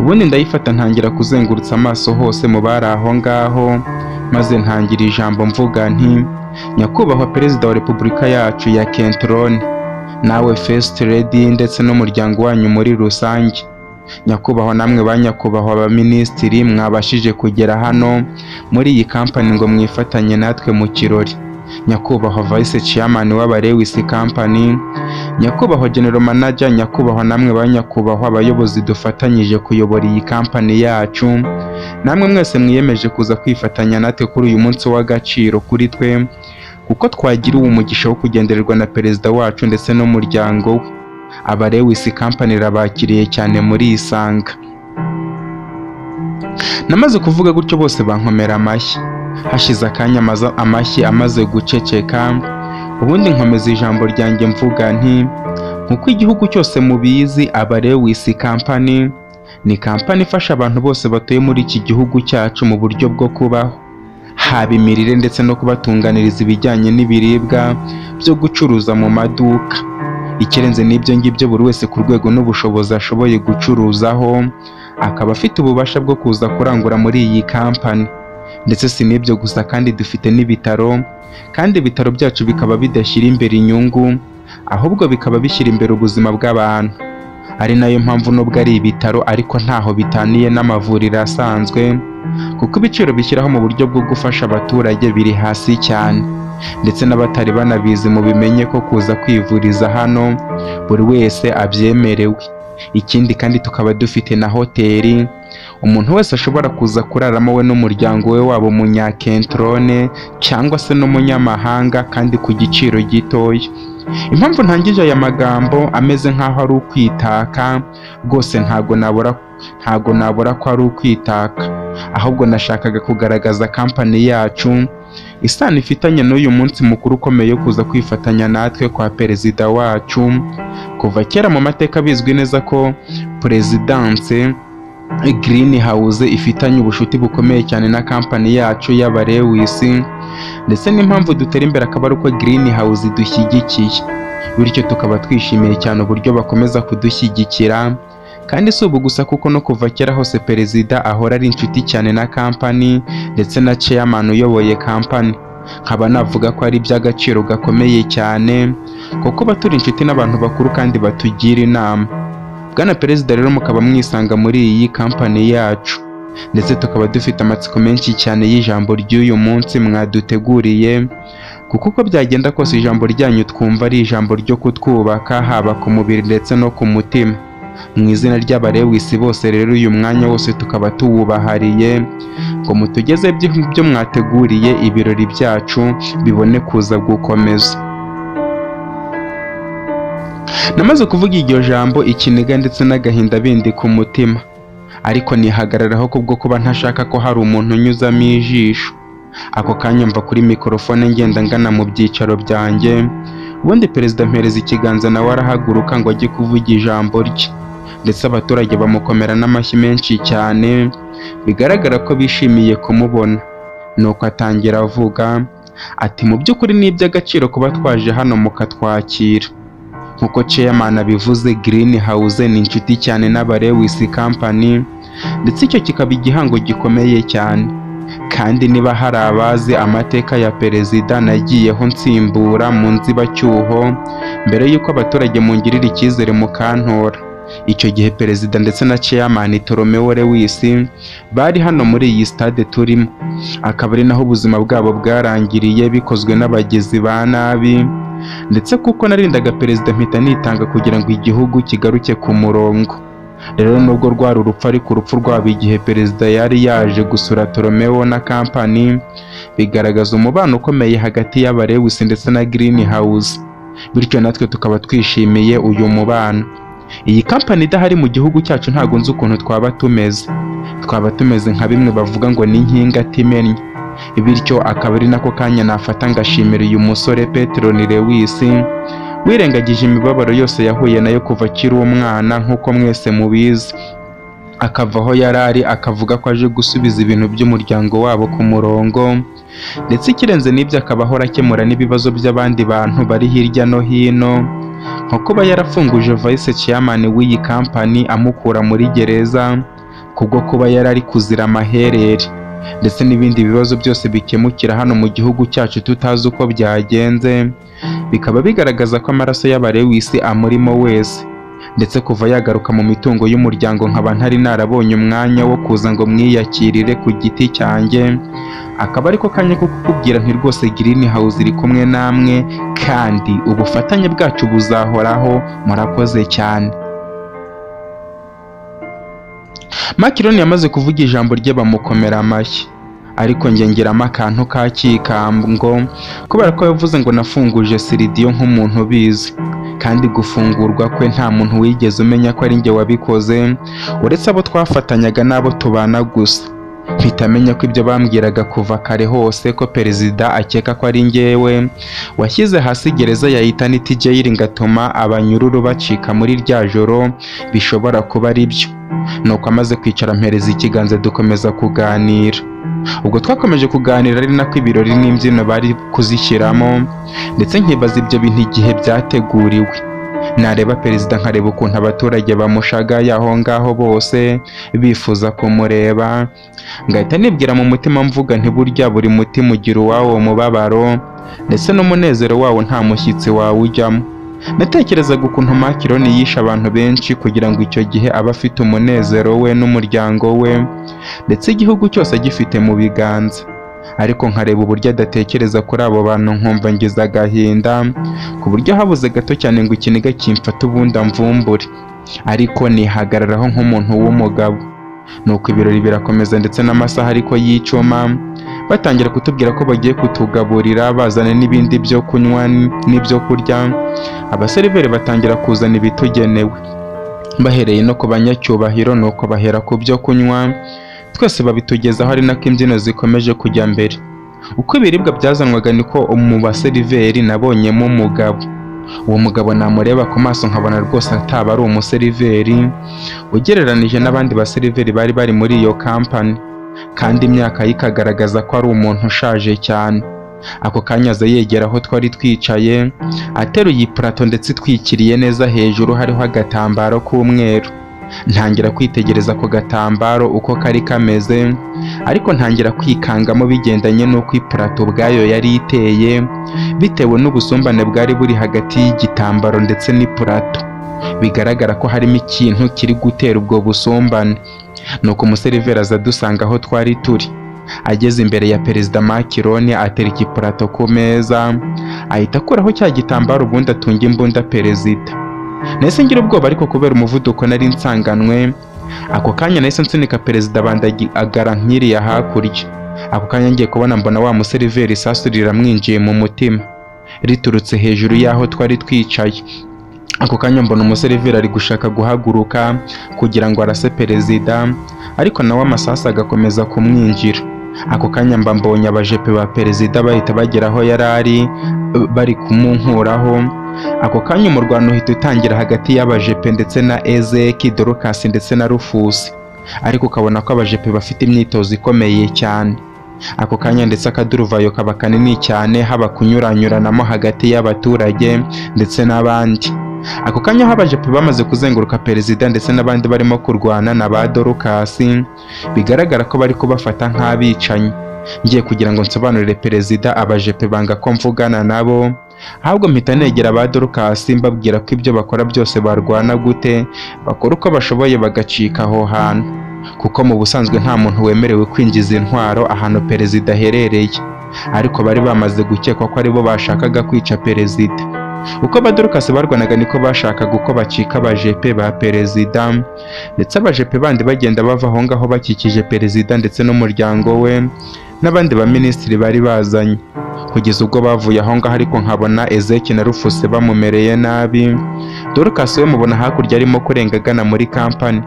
ubundi ndayifata, ntangira kuzengurutsa amaso hose mu bari aho ngaho, maze ntangira ijambo mvuga nti: "Nyakubahwa Perezida wa Repubulika yacu ya Kentrone, nawe First Lady ndetse n'umuryango wanyu muri rusange, nyakubahwa namwe ba nyakubahwa abaminisitiri mwabashije kugera hano muri iyi kampani ngo mwifatanye natwe mu kirori, nyakubahwa Vice Chairman w'Abarewisi Company, nyakubahwa General Manager, nyakubahwa namwe ba nyakubahwa abayobozi dufatanyije kuyobora iyi kampani yacu, namwe mwese mwiyemeje kuza kwifatanya natwe kuri uyu munsi w'agaciro kuri twe, kuko twagiriwe umugisha wo kugendererwa na perezida wacu ndetse n'umuryango we. Abarewisi Company irabakiriye cyane muri Isanga." Namaze kuvuga gutyo, bose bankomera amashyi. Hashize akanya amashyi amaze guceceka, ubundi nkomeza ijambo ryanjye mvuga nti: "Nkuko igihugu cyose mubizi, Abarewisi Company ni kampani ifasha abantu bose batuye muri iki gihugu cyacu mu buryo bwo kubaho, haba imirire ndetse no kubatunganiriza ibijyanye n'ibiribwa byo gucuruza mu maduka. Ikirenze n'ibyo ngibyo, buri wese ku rwego n'ubushobozi ashoboye gucuruzaho akaba afite ububasha bwo kuza kurangura muri iyi kampani. Ndetse si n'ibyo gusa, kandi dufite n'ibitaro, kandi ibitaro byacu bikaba bidashyira imbere inyungu, ahubwo bikaba bishyira imbere ubuzima bw'abantu, ari nayo mpamvu nubwo ari ibitaro ariko ntaho bitaniye n'amavuriro asanzwe, kuko ibiciro bishyiraho mu buryo bwo gufasha abaturage biri hasi cyane. Ndetse n'abatari banabizi mubimenye ko kuza kwivuriza hano buri wese abyemerewe. Ikindi kandi tukaba dufite na hoteli umuntu wese ashobora kuza kuraramo we n'umuryango we, waba umunyakentrone cyangwa se n'umunyamahanga, kandi ku giciro gitoya." Impamvu ntangije aya magambo ameze nk'aho ari ukwitaka rwose, ntago nabura ko ari ukwitaka, ahubwo nashakaga kugaragaza kampani yacu isano ifitanye n'uyu munsi mukuru ukomeye wo kuza kwifatanya natwe kwa perezida wacu. Kuva kera mu mateka bizwi neza ko Perezidanse Green House ifitanye ubushuti bukomeye cyane na kampani yacu y'Abarewisi, ndetse n'impamvu dutera imbere akaba ari uko Green House idushyigikiye. Bityo tukaba twishimiye cyane uburyo bakomeza kudushyigikira. Kandi si ubu gusa, kuko no kuva kera hose perezida ahora ari inshuti cyane na kampani ndetse na chairman uyoboye kampani. Nkaba navuga ko ari iby'agaciro gakomeye cyane kuko turi inshuti n'abantu bakuru kandi batugira inama. Bwana Perezida rero, mukaba mwisanga muri iyi kampani yacu, ndetse tukaba dufite amatsiko menshi cyane y'ijambo ry'uyu munsi mwaduteguriye, kuko uko byagenda kose ijambo ryanyu twumva ari ijambo ryo kutwubaka, haba ku mubiri ndetse no ku mutima. Mu izina ry'Abarewisi bose rero, uyu mwanya wose tukaba tuwubahariye ngo mutugeze ibyo mwateguriye, ibirori byacu bibone kuza gukomeza." Namaze kuvuga iryo jambo, ikiniga ndetse n'agahinda bindi ku mutima, ariko nihagararaho kubwo kuba ntashaka ko hari umuntu unyuzamo ijisho. Ako kanya mva kuri mikorofone ngenda ngana mu byicaro byanjye, ubundi perezida mpereza ikiganza, nawe arahaguruka ngo ajye kuvuga ijambo rye, ndetse abaturage bamukomera n'amashyi menshi cyane, bigaragara ko bishimiye kumubona. Nuko atangira avuga ati: "Mu by'ukuri ni iby'agaciro kuba twaje hano mukatwakira. Nk'uko chairman abivuze, Green House ni inshuti cyane n'Abarewisi Company, ndetse icyo kikaba igihango gikomeye cyane. Kandi niba hari abazi amateka ya perezida nagiyeho nsimbura mu nzibacyuho mbere y'uko abaturage mungirira icyizere mukantora." Icyo gihe perezida ndetse na chairman Ptolomeo Lewis bari hano muri iyi stade turimo, akaba ari naho ubuzima bwabo bwarangiriye bikozwe n'abagizi ba nabi. Ndetse kuko narindaga perezida, mpita nitanga kugira ngo igihugu kigaruke ku murongo. Rero nubwo rwari urupfu, ariko urupfu rwabo igihe perezida yari yaje gusura Ptolomeo na kampani, bigaragaza umubano ukomeye hagati y'aba Lewis ndetse na Green House. Bityo natwe tukaba twishimiye uyu mubano. Iyi kampani idahari mu gihugu cyacu, ntabwo nzi ukuntu twaba tumeze. Twaba tumeze nka bimwe bavuga ngo ni nk'ingata imennye. Bityo akaba ari nako kanya nafata ngashimira uyu musore Petron Lewis, wirengagije imibabaro yose yahuye nayo kuva akiri umwana, nk'uko mwese mubizi, akava aho yari ari akavuga ko aje gusubiza ibintu by'umuryango wabo ku murongo. Ndetse ikirenze n'ibyo, akaba ahora akemura n'ibibazo by'abandi bantu bari hirya no hino, nko kuba yarafunguje vice chairman w'iyi kampani amukura muri gereza kubwo kuba yari ari kuzira amaherere, ndetse n'ibindi bibazo byose bikemukira hano mu gihugu cyacu tutazi uko byagenze, bikaba bigaragaza ko amaraso y'aba Lewis amurimo wese. Ndetse kuva yagaruka mu mitungo y'umuryango, nkaba ntari narabonye umwanya wo kuza ngo mwiyakirire ku giti cyanjye, akaba ariko kanya ko kukubwira nti rwose Green House iri kumwe namwe kandi ubufatanye bwacu buzahoraho. Murakoze cyane. Macron yamaze kuvuga ijambo rye, bamukomera amashyi, ariko njye ngiramo akantu k'akikango kubera ko yavuze ngo nafunguje Siridiyo nk'umuntu ubizi, kandi gufungurwa kwe nta muntu wigeze umenya ko ari njye wabikoze uretse abo twafatanyaga n'abo tubana gusa. Mpita menya ko ibyo bambwiraga kuva kare hose, ko perezida akeka ko ari njyewe washyize hasi gereza ya Eternity Jail ngatuma abanyururu bacika muri rya joro, bishobora kuba ari byo. Nuko amaze kwicara, mpereza ikiganza, dukomeza kuganira. Ubwo twakomeje kuganira ari nako ibirori n'imbyino bari kuzishyiramo, ndetse nkibaza ibyo bintu igihe byateguriwe. Nareba perezida, nkareba ukuntu abaturage bamushagaye aho ngaho bose bifuza kumureba, ngahita nibwira mu mutima mvuga nti burya buri mutima ugira uwawo mubabaro ndetse n'umunezero wawo, nta mushyitsi wawujyamo. Natekerezaga ukuntu Macron yishe abantu benshi kugira ngo icyo gihe abe afite umunezero we n'umuryango we, ndetse igihugu cyose agifite mu biganza, ariko nkareba uburyo adatekereza kuri abo bantu, nkumva ngize agahinda ku buryo habuze gato cyane ngo ikiniga kimfate ubundi amvumbure, ariko nihagararaho nk'umuntu w'umugabo. Nuko ibirori birakomeza, ndetse n'amasaha ariko yicuma, batangira kutubwira ko bagiye kutugaburira, bazana n'ibindi byo kunywa n'ibyo kurya. Abaseriveri batangira kuzana ibitugenewe, bahereye no ku banyacyubahiro. Nuko bahera ku byo kunywa, twese babitugezaho, ari nako imbyino zikomeje kujya mbere. Uko ibiribwa byazanwaga, niko mu baseriveri nabonyemo umugabo. Uwo mugabo namureba ku maso nkabona rwose ataba ari umuseriveri, ugereranije n'abandi baseriveri bari bari muri iyo kampani, kandi imyaka ye ikagaragaza ko ari umuntu ushaje cyane. Ako kanya aza yegera aho twari twicaye, ateruye ipurato ndetse itwikiriye neza, hejuru hariho agatambaro k'umweru. Ntangira kwitegereza ako gatambaro uko kari kameze, ariko ntangira kwikangamo bigendanye n'uko ipurato ubwayo yari iteye, bitewe n'ubusumbane bwari buri hagati y'igitambaro ndetse n'ipurato, bigaragara ko harimo ikintu kiri gutera ubwo busumbane. Nuko umuseriveri aza adusanga aho twari turi. Ageze imbere ya perezida Macron, atereka ipurato ku meza, ahita akuraho cya gitambaro, ubundi atunga imbunda perezida. Nahise ngira ubwoba, ariko kubera umuvuduko nari nsanganwe, ako kanya nahise nsunika perezida, bandagara nkiriya hakurya. Ako kanya ngiye kubona mbona wa museriveri isasu riramwinjiye mu mutima riturutse hejuru y'aho twari twicaye. Ako kanya mbona umuseriveri ari gushaka guhaguruka kugira ngo arase perezida, ariko nawe amasasu agakomeza kumwinjira. Ako kanya mba mbonye abajepe ba perezida bahita bagera aho yari ari, bari kumunkuraho. Ako kanya umurwano uhita utangira hagati y'abajepe ndetse na Ezeki, Dorcas ndetse na Rufusi, ariko ukabona ko abajepe bafite imyitozo ikomeye cyane. Ako kanya ndetse akaduruvayo kaba kanini cyane, haba kunyuranyuranamo hagati y'abaturage ndetse n'abandi. Ako kanya aho abajepe bamaze kuzenguruka perezida ndetse n'abandi barimo kurwana na ba Dorcas, bigaragara ko bari kubafata nk'abicanyi. Ngiye kugira ngo nsobanurire perezida, abajepe banga ko mvugana nabo. Ahubwo mpita negera ba Dorcas, mbabwira ko ibyo bakora byose barwana gute, bakora uko bashoboye bagacika aho hantu, kuko mu busanzwe nta muntu wemerewe kwinjiza intwaro ahantu perezida aherereye. Ariko bari bamaze gukekwa ko aribo bashakaga kwica perezida. Uko ba Dorcas barwanaga niko bashakaga uko bacika abajepe ba perezida, ndetse abajepe bandi bagenda bava aho ngaho bakikije perezida ndetse n'umuryango we n'abandi baminisitiri bari bazanye, kugeza ubwo bavuye aho ngaho. Ariko nkabona Ezeki na Rufuse bamumereye nabi. Dorcas we mubona hakurya arimo kurenga agana muri kampani,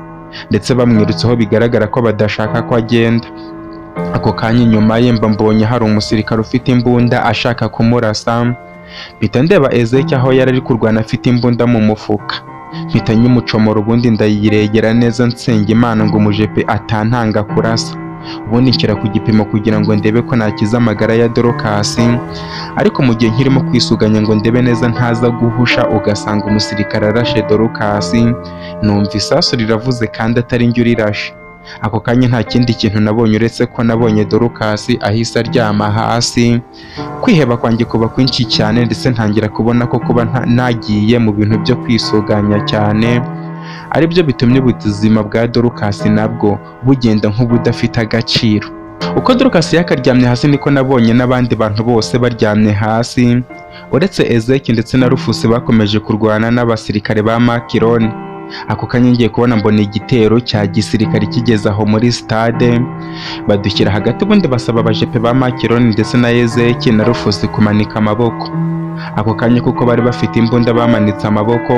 ndetse bamwirutseho, bigaragara ko badashaka ko agenda. Ako kanya inyuma ye mba mbonye hari umusirikare ufite imbunda ashaka kumurasa. Mpita ndeba Ezeki aho yari ari kurwana afite imbunda mu mufuka, mpita nyimucomora, ubundi ndayiregera neza, nsenga Imana ngo umujepe atantanga kurasa, ubundi nshyira ku gipimo kugira ngo ndebe ko nakiza amagara ya Dorcas. Ariko mu gihe nkirimo kwisuganya ngo ndebe neza ntaza guhusha ugasanga umusirikare arashe Dorcas, numva isasu riravuze kandi atari njye urirashe. Ako kanya nta kindi kintu nabonye uretse ko nabonye Dorcas ahise aryama hasi. Kwiheba kwanjye kuba kwinshi cyane, ndetse ntangira kubona ko kuba nagiye mu bintu byo kwisuganya cyane aribyo bitumye ubuzima bwa Dorcas nabwo bugenda nk'ubudafite agaciro. Uko Dorcas yakaryamye hasi niko nabonye n'abandi bantu bose baryamye hasi, uretse Ezeki ndetse na Rufus bakomeje kurwana n'abasirikare ba Makironi. Ako kanya ngiye kubona mbona igitero cya gisirikare kigeze aho muri stade, badushyira hagati, ubundi basaba abajepe ba Makironi ndetse na Ezeki na Rufus kumanika amaboko. Ako kanya kuko bari bafite imbunda bamanitse amaboko,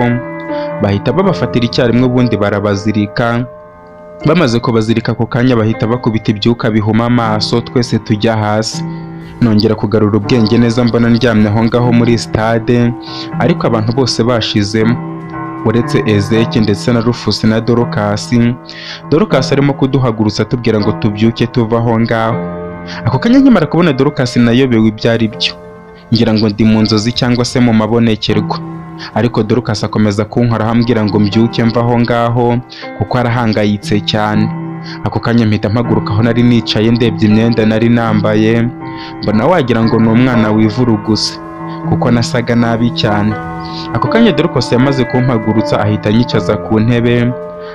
bahita babafatira icyarimwe, ubundi barabazirika. Bamaze kubazirika, ako kanya bahita bakubita ibyuka bihuma amaso, twese tujya hasi. Nongera kugarura ubwenge neza mbona ndyamye aho ngaho muri stade, ariko abantu bose bashizemo uretse Ezeki ndetse na Rufus na Dorcas. Dorcas arimo kuduhagurutsa atubwira ngo tubyuke tuve aho ngaho. Ako kanya nkimara kubona Dorcas nayobewe ibyo ari byo, ngira ngo ndi mu nzozi cyangwa se mu mabonekerwa. Ariko Dorcas akomeza kunkoraho ambwira ngo mbyuke mva aho ngaho kuko arahangayitse cyane. Ako kanya mpita mpaguruka aho nari nicaye, ndebye imyenda nari nambaye mbona wagira ngo ni umwana wivuruguse, kuko nasaga nabi cyane. Ako kanya Dorcas yamaze kumpagurutsa ahita anyicaza ku ntebe,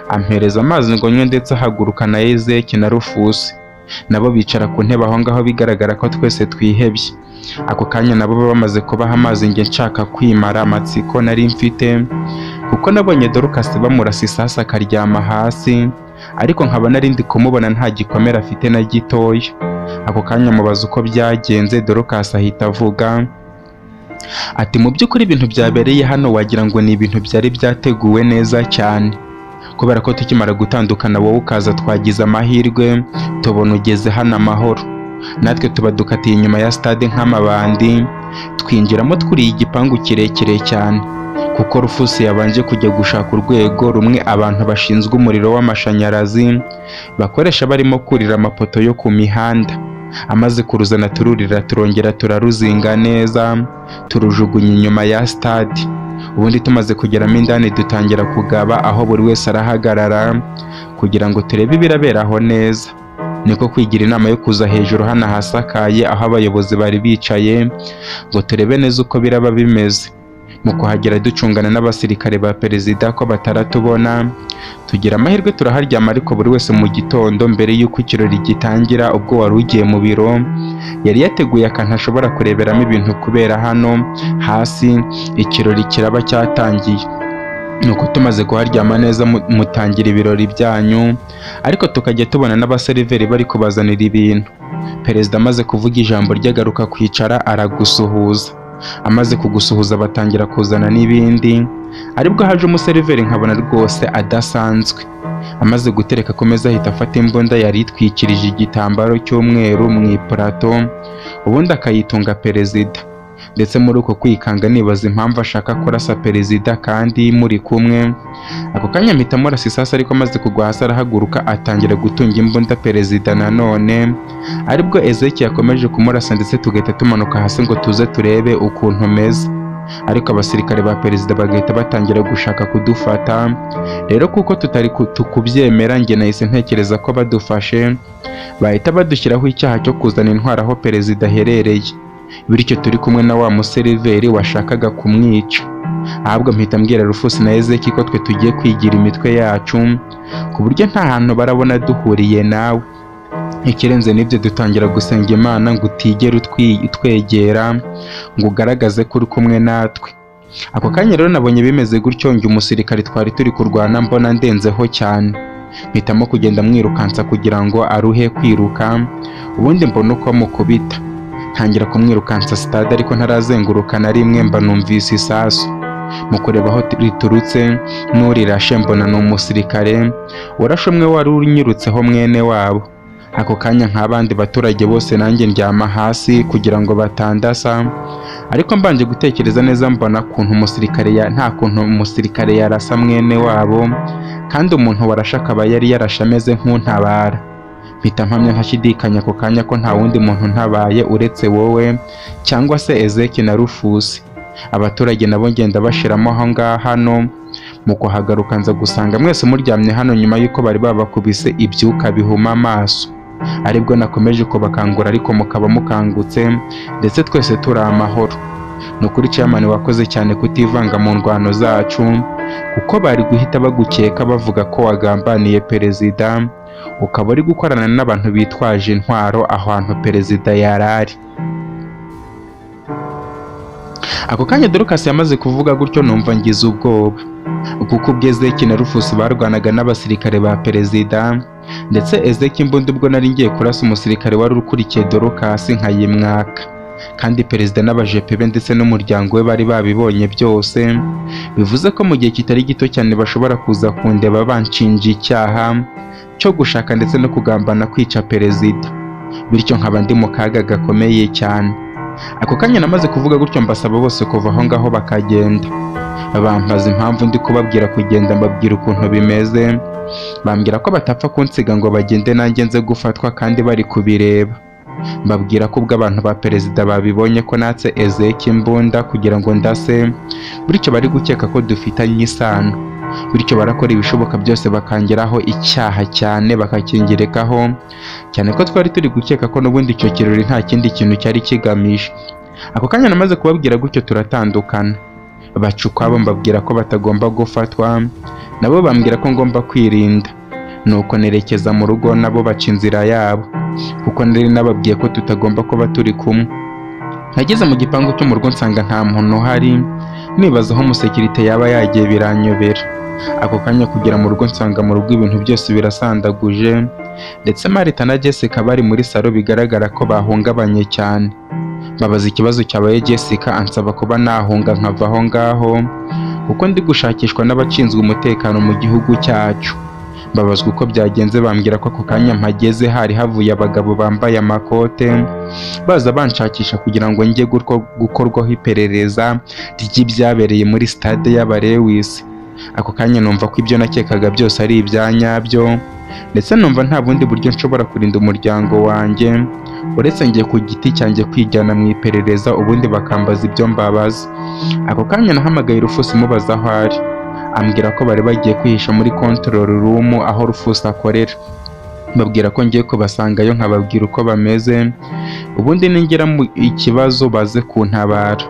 ampereza amazi ngo nywe, ndetse ahaguruka na Ezeki na Rufus nabo bicara ku ntebe aho ngaho, bigaragara ko twese twihebye. Ako kanya nabo bamaze kubaha amazi, njye nshaka kwimara amatsiko nari mfite, kuko nabonye Dorcas bamurasa isasu akaryama hasi, ariko nkaba nari ndi kumubona nta gikomere afite na gitoya. Ako kanya mubaza uko byagenze, Dorcas ahita avuga ati: "Mu by'ukuri ibintu byabereye hano wagira ngo ni ibintu byari byateguwe neza cyane, kubera ko tukimara gutandukana wowe ukaza, twagize amahirwe tubona ugeze hano amahoro, natwe tuba dukatiye inyuma ya stade nk'amabandi, twinjiramo twuriye igipangu kirekire cyane, kuko Rufus yabanje kujya gushaka urwego rumwe abantu bashinzwe umuriro w'amashanyarazi bakoresha barimo kurira amapoto yo ku mihanda. Amaze kuruzana tururira, turongera turaruzinga neza, turujugunya inyuma ya stade. Ubundi tumaze kugeramo indani dutangira kugaba aho buri wese arahagarara kugira ngo turebe ibirabera aho neza. Niko kwigira inama yo kuza hejuru hano ahasakaye aho abayobozi bari bicaye ngo turebe neza uko biraba bimeze. Mu kuhagera ducungana n'abasirikare ba perezida ko bataratubona, tugira amahirwe turaharyama. Ariko buri wese mu gitondo mbere y'uko ikirori gitangira, ubwo wari ugiye mu biro yari yateguye akantu ashobora kureberamo ibintu kubera hano hasi ikirori kiraba cyatangiye. Nuko tumaze kuharyama neza mutangira ibirori byanyu, ariko tukajya tubona n'abaseriveri bari kubazanira ibintu. Perezida amaze kuvuga ijambo rye agaruka kwicara aragusuhuza. Amaze kugusuhuza batangira kuzana n'ibindi, aribwo haje umuseriveri nkabona rwose adasanzwe. Amaze gutereka ku meza ahita afata imbunda yari itwikirije igitambaro cy'umweru mu ipurato, ubundi akayitunga perezida. Ndetse muri uko kwikanga nibaza impamvu ashaka kurasa perezida kandi muri kumwe. Ako kanya mpita murasa isasu, ariko amaze kugwa hasi arahaguruka atangira gutunga imbunda perezida nanone, aribwo Ezekiel yakomeje kumurasa, ndetse tugahita tumanuka hasi ngo tuze turebe ukuntu meze, ariko abasirikare ba perezida bagahita batangira gushaka kudufata. Rero kuko tutari kubyemera, njye nahise ntekereza ko badufashe bahita badushyiraho icyaha cyo kuzana intwaro aho perezida aherereye. Bityo turi kumwe na wa museriveri washakaga kumwica. Ahubwo mpita mbwira Rufusi na Ezeki ko twe tugiye kwigira imitwe yacu, ku buryo nta hantu barabona duhuriye nawe. Ikirenze n'ibyo, dutangira gusenga Imana ngo utigere utwegera ngo ugaragaze ko uri kumwe natwe. Ako kanya rero nabonye bimeze gutyo, njye umusirikare twari turi kurwana mbona ndenzeho cyane, mpitamo kugenda mwirukansa kugira ngo aruhe kwiruka, ubundi mbona uko mukubita. Ntangira kumwirukansa sitade, ariko ntarazenguruka na rimwe mba numvise isasu. Mu kureba aho riturutse n'urirashe, mbona ni umusirikare urashe umwe wari unyirutseho, mwene wabo. Ako kanya nk'abandi baturage bose nanjye ndyama hasi kugira ngo batandasa, ariko mbanje gutekereza neza mbona kuntu umusirikare ya nta kuntu umusirikare yarasa mwene wabo, kandi umuntu warashe akaba yari yarashe ameze nk'untabara. Mpita mpamya ntashidikanya ako kanya ko nta wundi muntu ntabaye uretse wowe cyangwa se Ezeki na Rufusi. Abaturage nabo ngenda bashiramo aho ngaho. Hano mu kuhagaruka nza gusanga mwese muryamye hano nyuma y'uko bari babakubise ibyuka bihuma amaso, aribwo nakomeje kubakangura, ariko mukaba mukangutse, ndetse twese turi amahoro. Ni ukuri, chairman, wakoze cyane kutivanga mu ndwano zacu, kuko bari guhita bagukeka bavuga ko wagambaniye perezida, ukaba uri gukorana n'abantu bitwaje intwaro aho hantu perezida yari ari. Ako kanya Dorcas yamaze kuvuga gutyo, numva ngize ubwoba, kuko ubwo Ezeki na Rufusi barwanaga n'abasirikare ba perezida, ndetse Ezeki imbunda ubwo nari ngiye kurasa umusirikare wari ukurikiye Dorcas nkayimwaka, kandi perezida n'abajepe be ndetse n'umuryango we bari babibonye byose, bivuze ko mu gihe kitari gito cyane bashobora kuza kundeba banshinja icyaha cyo gushaka ndetse no kugambana kwica perezida, bityo nkaba ndi mu kaga gakomeye cyane. Ako kanya namaze kuvuga gutyo, mbasaba bose kuva aho ngaho bakagenda. Bambaza impamvu ndi kubabwira kugenda, mbabwira ukuntu bimeze. Bambwira ko batapfa kunsiga ngo bagende nanjye nze gufatwa kandi bari kubireba. Mbabwira ko ubwo abantu ba perezida babibonye ko natse Ezeki imbunda kugira ngo ndase, bityo bari gukeka ko dufitanye isano, bityo barakora ibishoboka byose bakangeraho icyaha cyane bakakingerekaho, cyane ko twari turi gukeka ko n'ubundi icyo kirori nta kindi kintu cyari kigamije. Ako kanya namaze kubabwira gutyo, turatandukana, baca ukwabo. Mbabwira ko batagomba gufatwa, nabo bambwira ko ngomba kwirinda. Nuko nerekeza mu rugo, nabo baca inzira yabo, kuko nari nababwiye ko tutagomba kuba turi kumwe. Nageze mu gipangu cyo mu rugo nsanga nta muntu uhari, nibaza aho umusekirite yaba yagiye, biranyobera. Ako kanya kugera mu rugo nsanga mu rugo ibintu byose birasandaguje, ndetse Marita na Jessica bari muri salo, bigaragara ko bahungabanye cyane. Babaza ikibazo cyabaye, Jessica ansaba kuba nahunga nkava aho ngaho kuko ndi gushakishwa n'abashinzwe umutekano mu gihugu cyacu. Mbabazwa uko byagenze, bambwira ko ako kanya mpageze hari havuye abagabo bambaye amakote baza banshakisha kugira ngo njye gukorwaho iperereza ry'ibyabereye muri stade y'Abarewisi. Ako kanya numva ko ibyo nakekaga byose ari ibya nyabyo, ndetse numva nta bundi buryo nshobora kurinda umuryango wanjye uretse njye ku giti cyanjye kwijyana mu iperereza, ubundi bakambaza ibyo mbabaza. Ako kanya nahamagaye Rufusi mubaza aho ari, ambwira ko bari bagiye kwihisha muri control room aho Rufusi akorera. Mbabwira ko ngiye kubasangayo nkababwira uko bameze, ubundi ningira mu ikibazo baze kuntabara.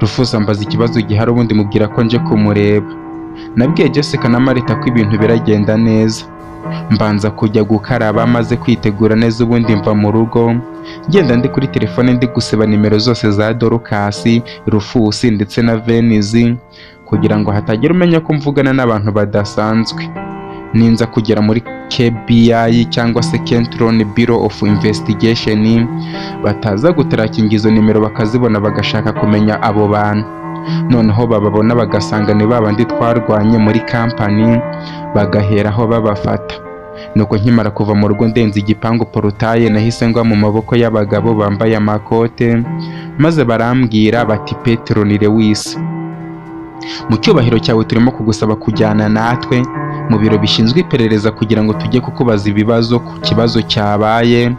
Rufusi ambaza ikibazo gihari, ubundi mubwira ko nje kumureba. Nabwiye Jessica na Marita ko ibintu biragenda neza. Mbanza kujya gukaraba, maze kwitegura neza, ubundi mva mu rugo ngenda ndi kuri telefone ndi gusiba nimero zose za Dorcas, Rufusi ndetse na Venizi, kugira ngo hatagira umenya ko mvugana n'abantu badasanzwe. Ninza kugera muri KBI cyangwa se Kentron Bureau of Investigation, bataza gutarakinga izo nimero bakazibona, bagashaka kumenya abo bantu, noneho bababona bagasanga ni babandi twarwanye muri kampani, bagaheraho babafata. Nuko nkimara kuva mu rugo, ndenze igipangu portail, nahise ngwa mu maboko y'abagabo bambaye amakote, maze barambwira bati: "Petero ni Lewis, mu cyubahiro cyawe turimo kugusaba kujyana natwe mu biro bishinzwe iperereza kugira ngo tujye kukubaza ibibazo ku kibazo cyabaye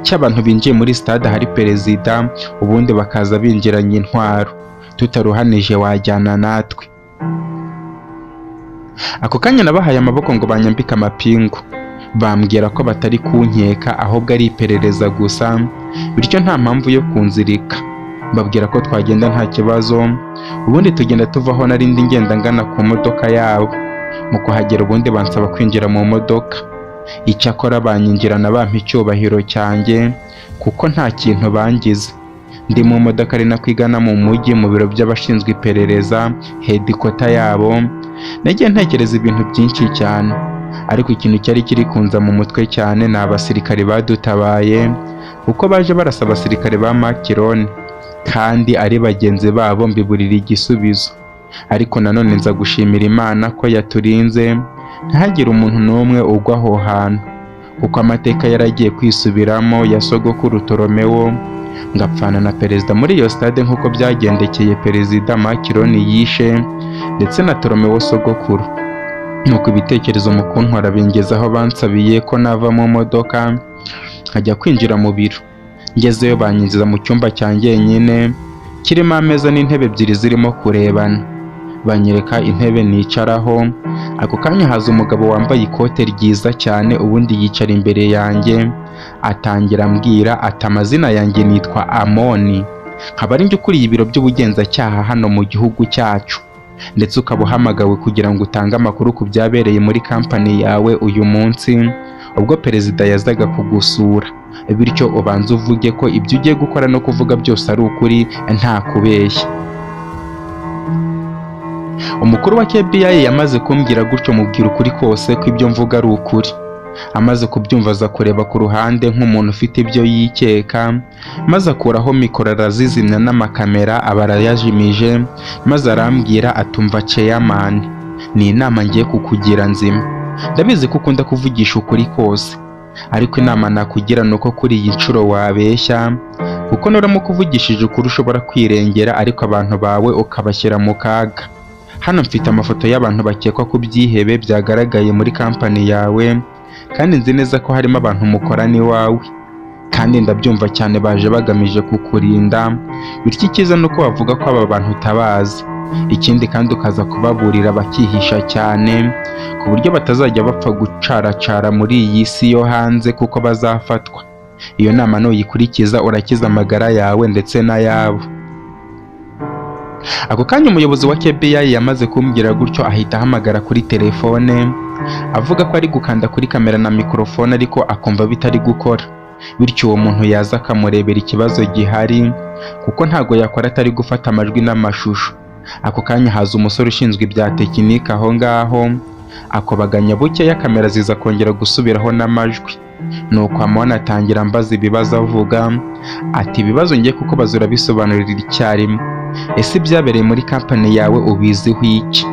cy'abantu binjiye muri stade ahari perezida, ubundi bakaza binjiranye intwaro. Tutaruhanije wajyana natwe?" Ako kanya nabahaye amaboko ngo banyambike amapingu, bambwira ko batari kunkeka ahubwo ari iperereza gusa, bityo nta mpamvu yo kunzirika. Mbabwira ko twagenda nta kibazo, ubundi tugenda tuva aho narindi ngenda ngana ku modoka yabo. Mu kuhagera ubundi bansaba kwinjira mu modoka. Icyakora banyinjirana bampa icyubahiro cyanjye kuko nta kintu bangize. Ndi mu modoka ari nako igana mu mujyi mu biro by'abashinzwe iperereza, headquarter yabo, nagiye ntekereza ibintu byinshi cyane, ariko ikintu cyari kiri kunza mu mutwe cyane ni abasirikare badutabaye, kuko baje barasa abasirikare ba Macron kandi ari bagenzi babo, mbiburira igisubizo. Ariko nanone nza gushimira Imana ko yaturinze ntihagire umuntu n'umwe ugwa aho hantu, kuko amateka yaragiye kwisubiramo ya sogokuru Toromewo ngapfana na perezida muri iyo stade nk'uko byagendekeye perezida Macron yishe ndetse na Toromewo sogokuru. Nuko ibitekerezo mu kuntwara bingeza aho bansabiye ko nava mu modoka nkajya kwinjira mu biro. Ngezeyo banyinjiza mu cyumba cya njyenyine kirimo ameza n'intebe ebyiri zirimo kurebana. Banyereka intebe nicaraho, ako kanya haza umugabo wambaye ikote ryiza cyane, ubundi yicara imbere yanjye atangira ambwira ati amazina yanjye nitwa Amoni, nkaba ari njye ukuriye ibiro by'ubugenzacyaha hano mu gihugu cyacu, ndetse ukaba uhamagawe kugira ngo utange amakuru ku byabereye muri kampani yawe uyu munsi ubwo perezida yazaga kugusura, bityo ubanze uvuge ko ibyo ugiye gukora no kuvuga byose ari ukuri nta kubeshya. Umukuru wa KBI yamaze kumbwira gutyo mubwira ukuri kose ko ibyo mvuga ari ukuri. Amaze kubyumva aza kureba ku ruhande nk'umuntu ufite ibyo yikeka, maze akuraho mikoro arazizimya n'amakamera aba arayajimije, maze arambwira atumva chairman, ni inama ngiye kukugira nzima. Ndabizi ko ukunda kuvugisha ukuri kose, ariko inama nakugira ni uko kuri iyi nshuro wabeshya, kuko nuramuka uvugishije ukuri ushobora kwirengera ariko abantu bawe ukabashyira mu kaga. Hano mfite amafoto y'abantu bakekwa ku byihebe byagaragaye muri kampani yawe, kandi nzi neza ko harimo abantu mukorana iwawe, kandi ndabyumva cyane baje bagamije kukurinda, bityo icyiza ni uko bavuga ko aba bantu utabazi. Ikindi kandi ukaza kubaburira bakihisha cyane ku buryo batazajya bapfa gucaracara muri iyi si yo hanze kuko bazafatwa. Iyo nama nuyikurikiza urakiza amagara yawe ndetse n'ayabo. Ako kanya umuyobozi wa KBI yamaze kumbwira gutyo ahita ahamagara kuri telefone avuga ko ari gukanda kuri kamera na mikorofone ariko akumva bitari gukora, bityo uwo muntu yaza akamurebera ikibazo gihari kuko ntago yakora atari gufata amajwi n'amashusho. Ako kanya haza umusore ushinzwe ibya tekinike aho ngaho, akobaganya bukeya kamera ziza kongera gusubiraho n'amajwi. Nuko Amoni atangira ambaza ibibazo avuga ati ibibazo ngiye kukubaza urabisobanurira icyarimwe. Ese ibyabereye muri kampani yawe ubiziho iki?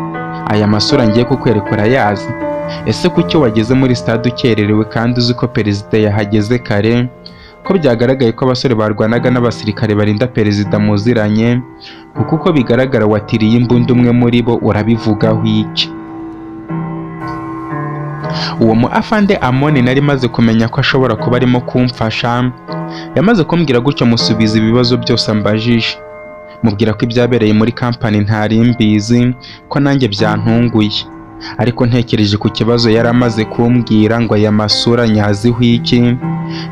Aya masura ngiye kukwereka urayazi? Ese kuki wageze muri stade ukererewe kandi uzi ko perezida yahageze kare? Ko byagaragaye ko abasore barwanaga n'abasirikare barinda perezida muziranye, kuko uko bigaragara watiriye imbunda umwe muri bo, urabivugaho iki? Uwo mu afande Amoni nari maze kumenya ko ashobora kuba arimo kumfasha, yamaze kumbwira gutyo musubiza ibibazo byose ambajije. Mubwira ko ibyabereye muri kampani ntari mbizi, ko nanjye byantunguye. Ariko ntekereje ku kibazo yari amaze kumbwira ngo aya masura nyaziho iki,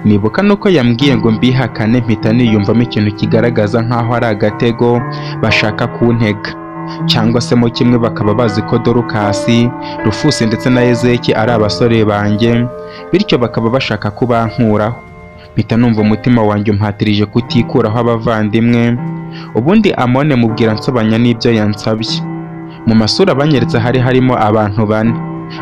nibuka nuko yambwiye ngo mbihakane, mpita niyumvamo ikintu kigaragaza nk'aho ari agatego bashaka kuntega, cyangwa se mo kimwe bakaba bazi ko Dorukasi, Rufusi ndetse na Ezeki ari abasore banjye, bityo bakaba bashaka kubankuraho. Mpita numva umutima wanjye umpatirije kutikuraho abavandimwe, ubundi Amone mubwira nsobanya n'ibyo yansabye. Mu masura banyeretse hari harimo abantu bane: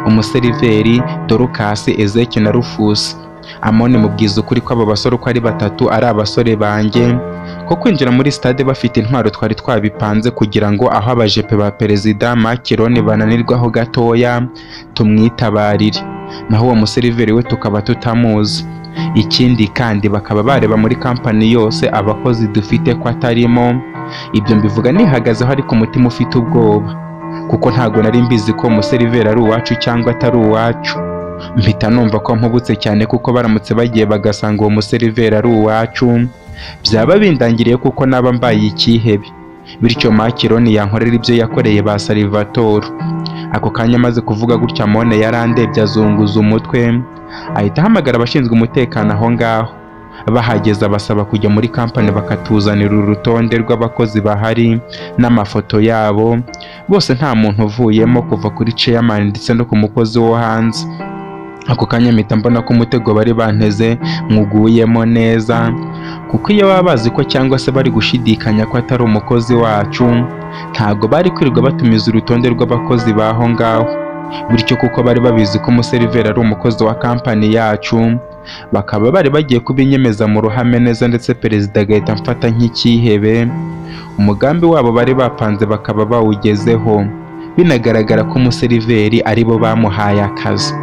umuseriveri, Dorukasi, Ezeki na Rufusi. Amoni mubwiza ukuri ko abo basore uko ari batatu ari abasore banjye, ko kwinjira muri stade bafite intwaro twari twabipanze kugira ngo aho abajepe ba perezida Macron bananirwaho gatoya tumwitabarire, naho uwo museriveri we tukaba tutamuzi. Ikindi kandi bakaba bareba muri kampani yose abakozi dufite ko atarimo. Ibyo mbivuga nihagazeho ariko umutima ufite ubwoba, kuko ntago nari mbizi ko umuseriveri ari uwacu cyangwa atari uwacu. Mpita numva ko mpubutse cyane kuko baramutse bagiye bagasanga uwo museriveri ari uwacu, byaba bindangiriye kuko naba mbaye ikihebe, bityo Macron yankorera ibyo yakoreye ba Salvatore. Ako kanya amaze kuvuga gutya Amone yarandebye azunguza umutwe, ahita ahamagara abashinzwe umutekano aho ngaho. Bahageze basaba kujya muri kampani bakatuzanira urutonde rw'abakozi bahari n'amafoto yabo bose, nta muntu uvuyemo, kuva kuri chairman ndetse no ku mukozi wo hanze. Ako kanya mpita mbona ko umutego bari banteze nkuguyemo neza, kuko iyo baba bazi ko cyangwa se bari gushidikanya ko atari umukozi wacu, ntabwo bari kwirirwa batumiza urutonde rw'abakozi b'aho ngaho. Bityo kuko bari babizi ko umuseriveri ari umukozi wa kampani yacu, bakaba bari bagiye kubinyemeza mu ruhame neza, ndetse perezida agahita amfata nk'icyihebe. Umugambi wabo bari bapanze bakaba bawugezeho, binagaragara ko umuseriveri ari bo bamuhaye akazi.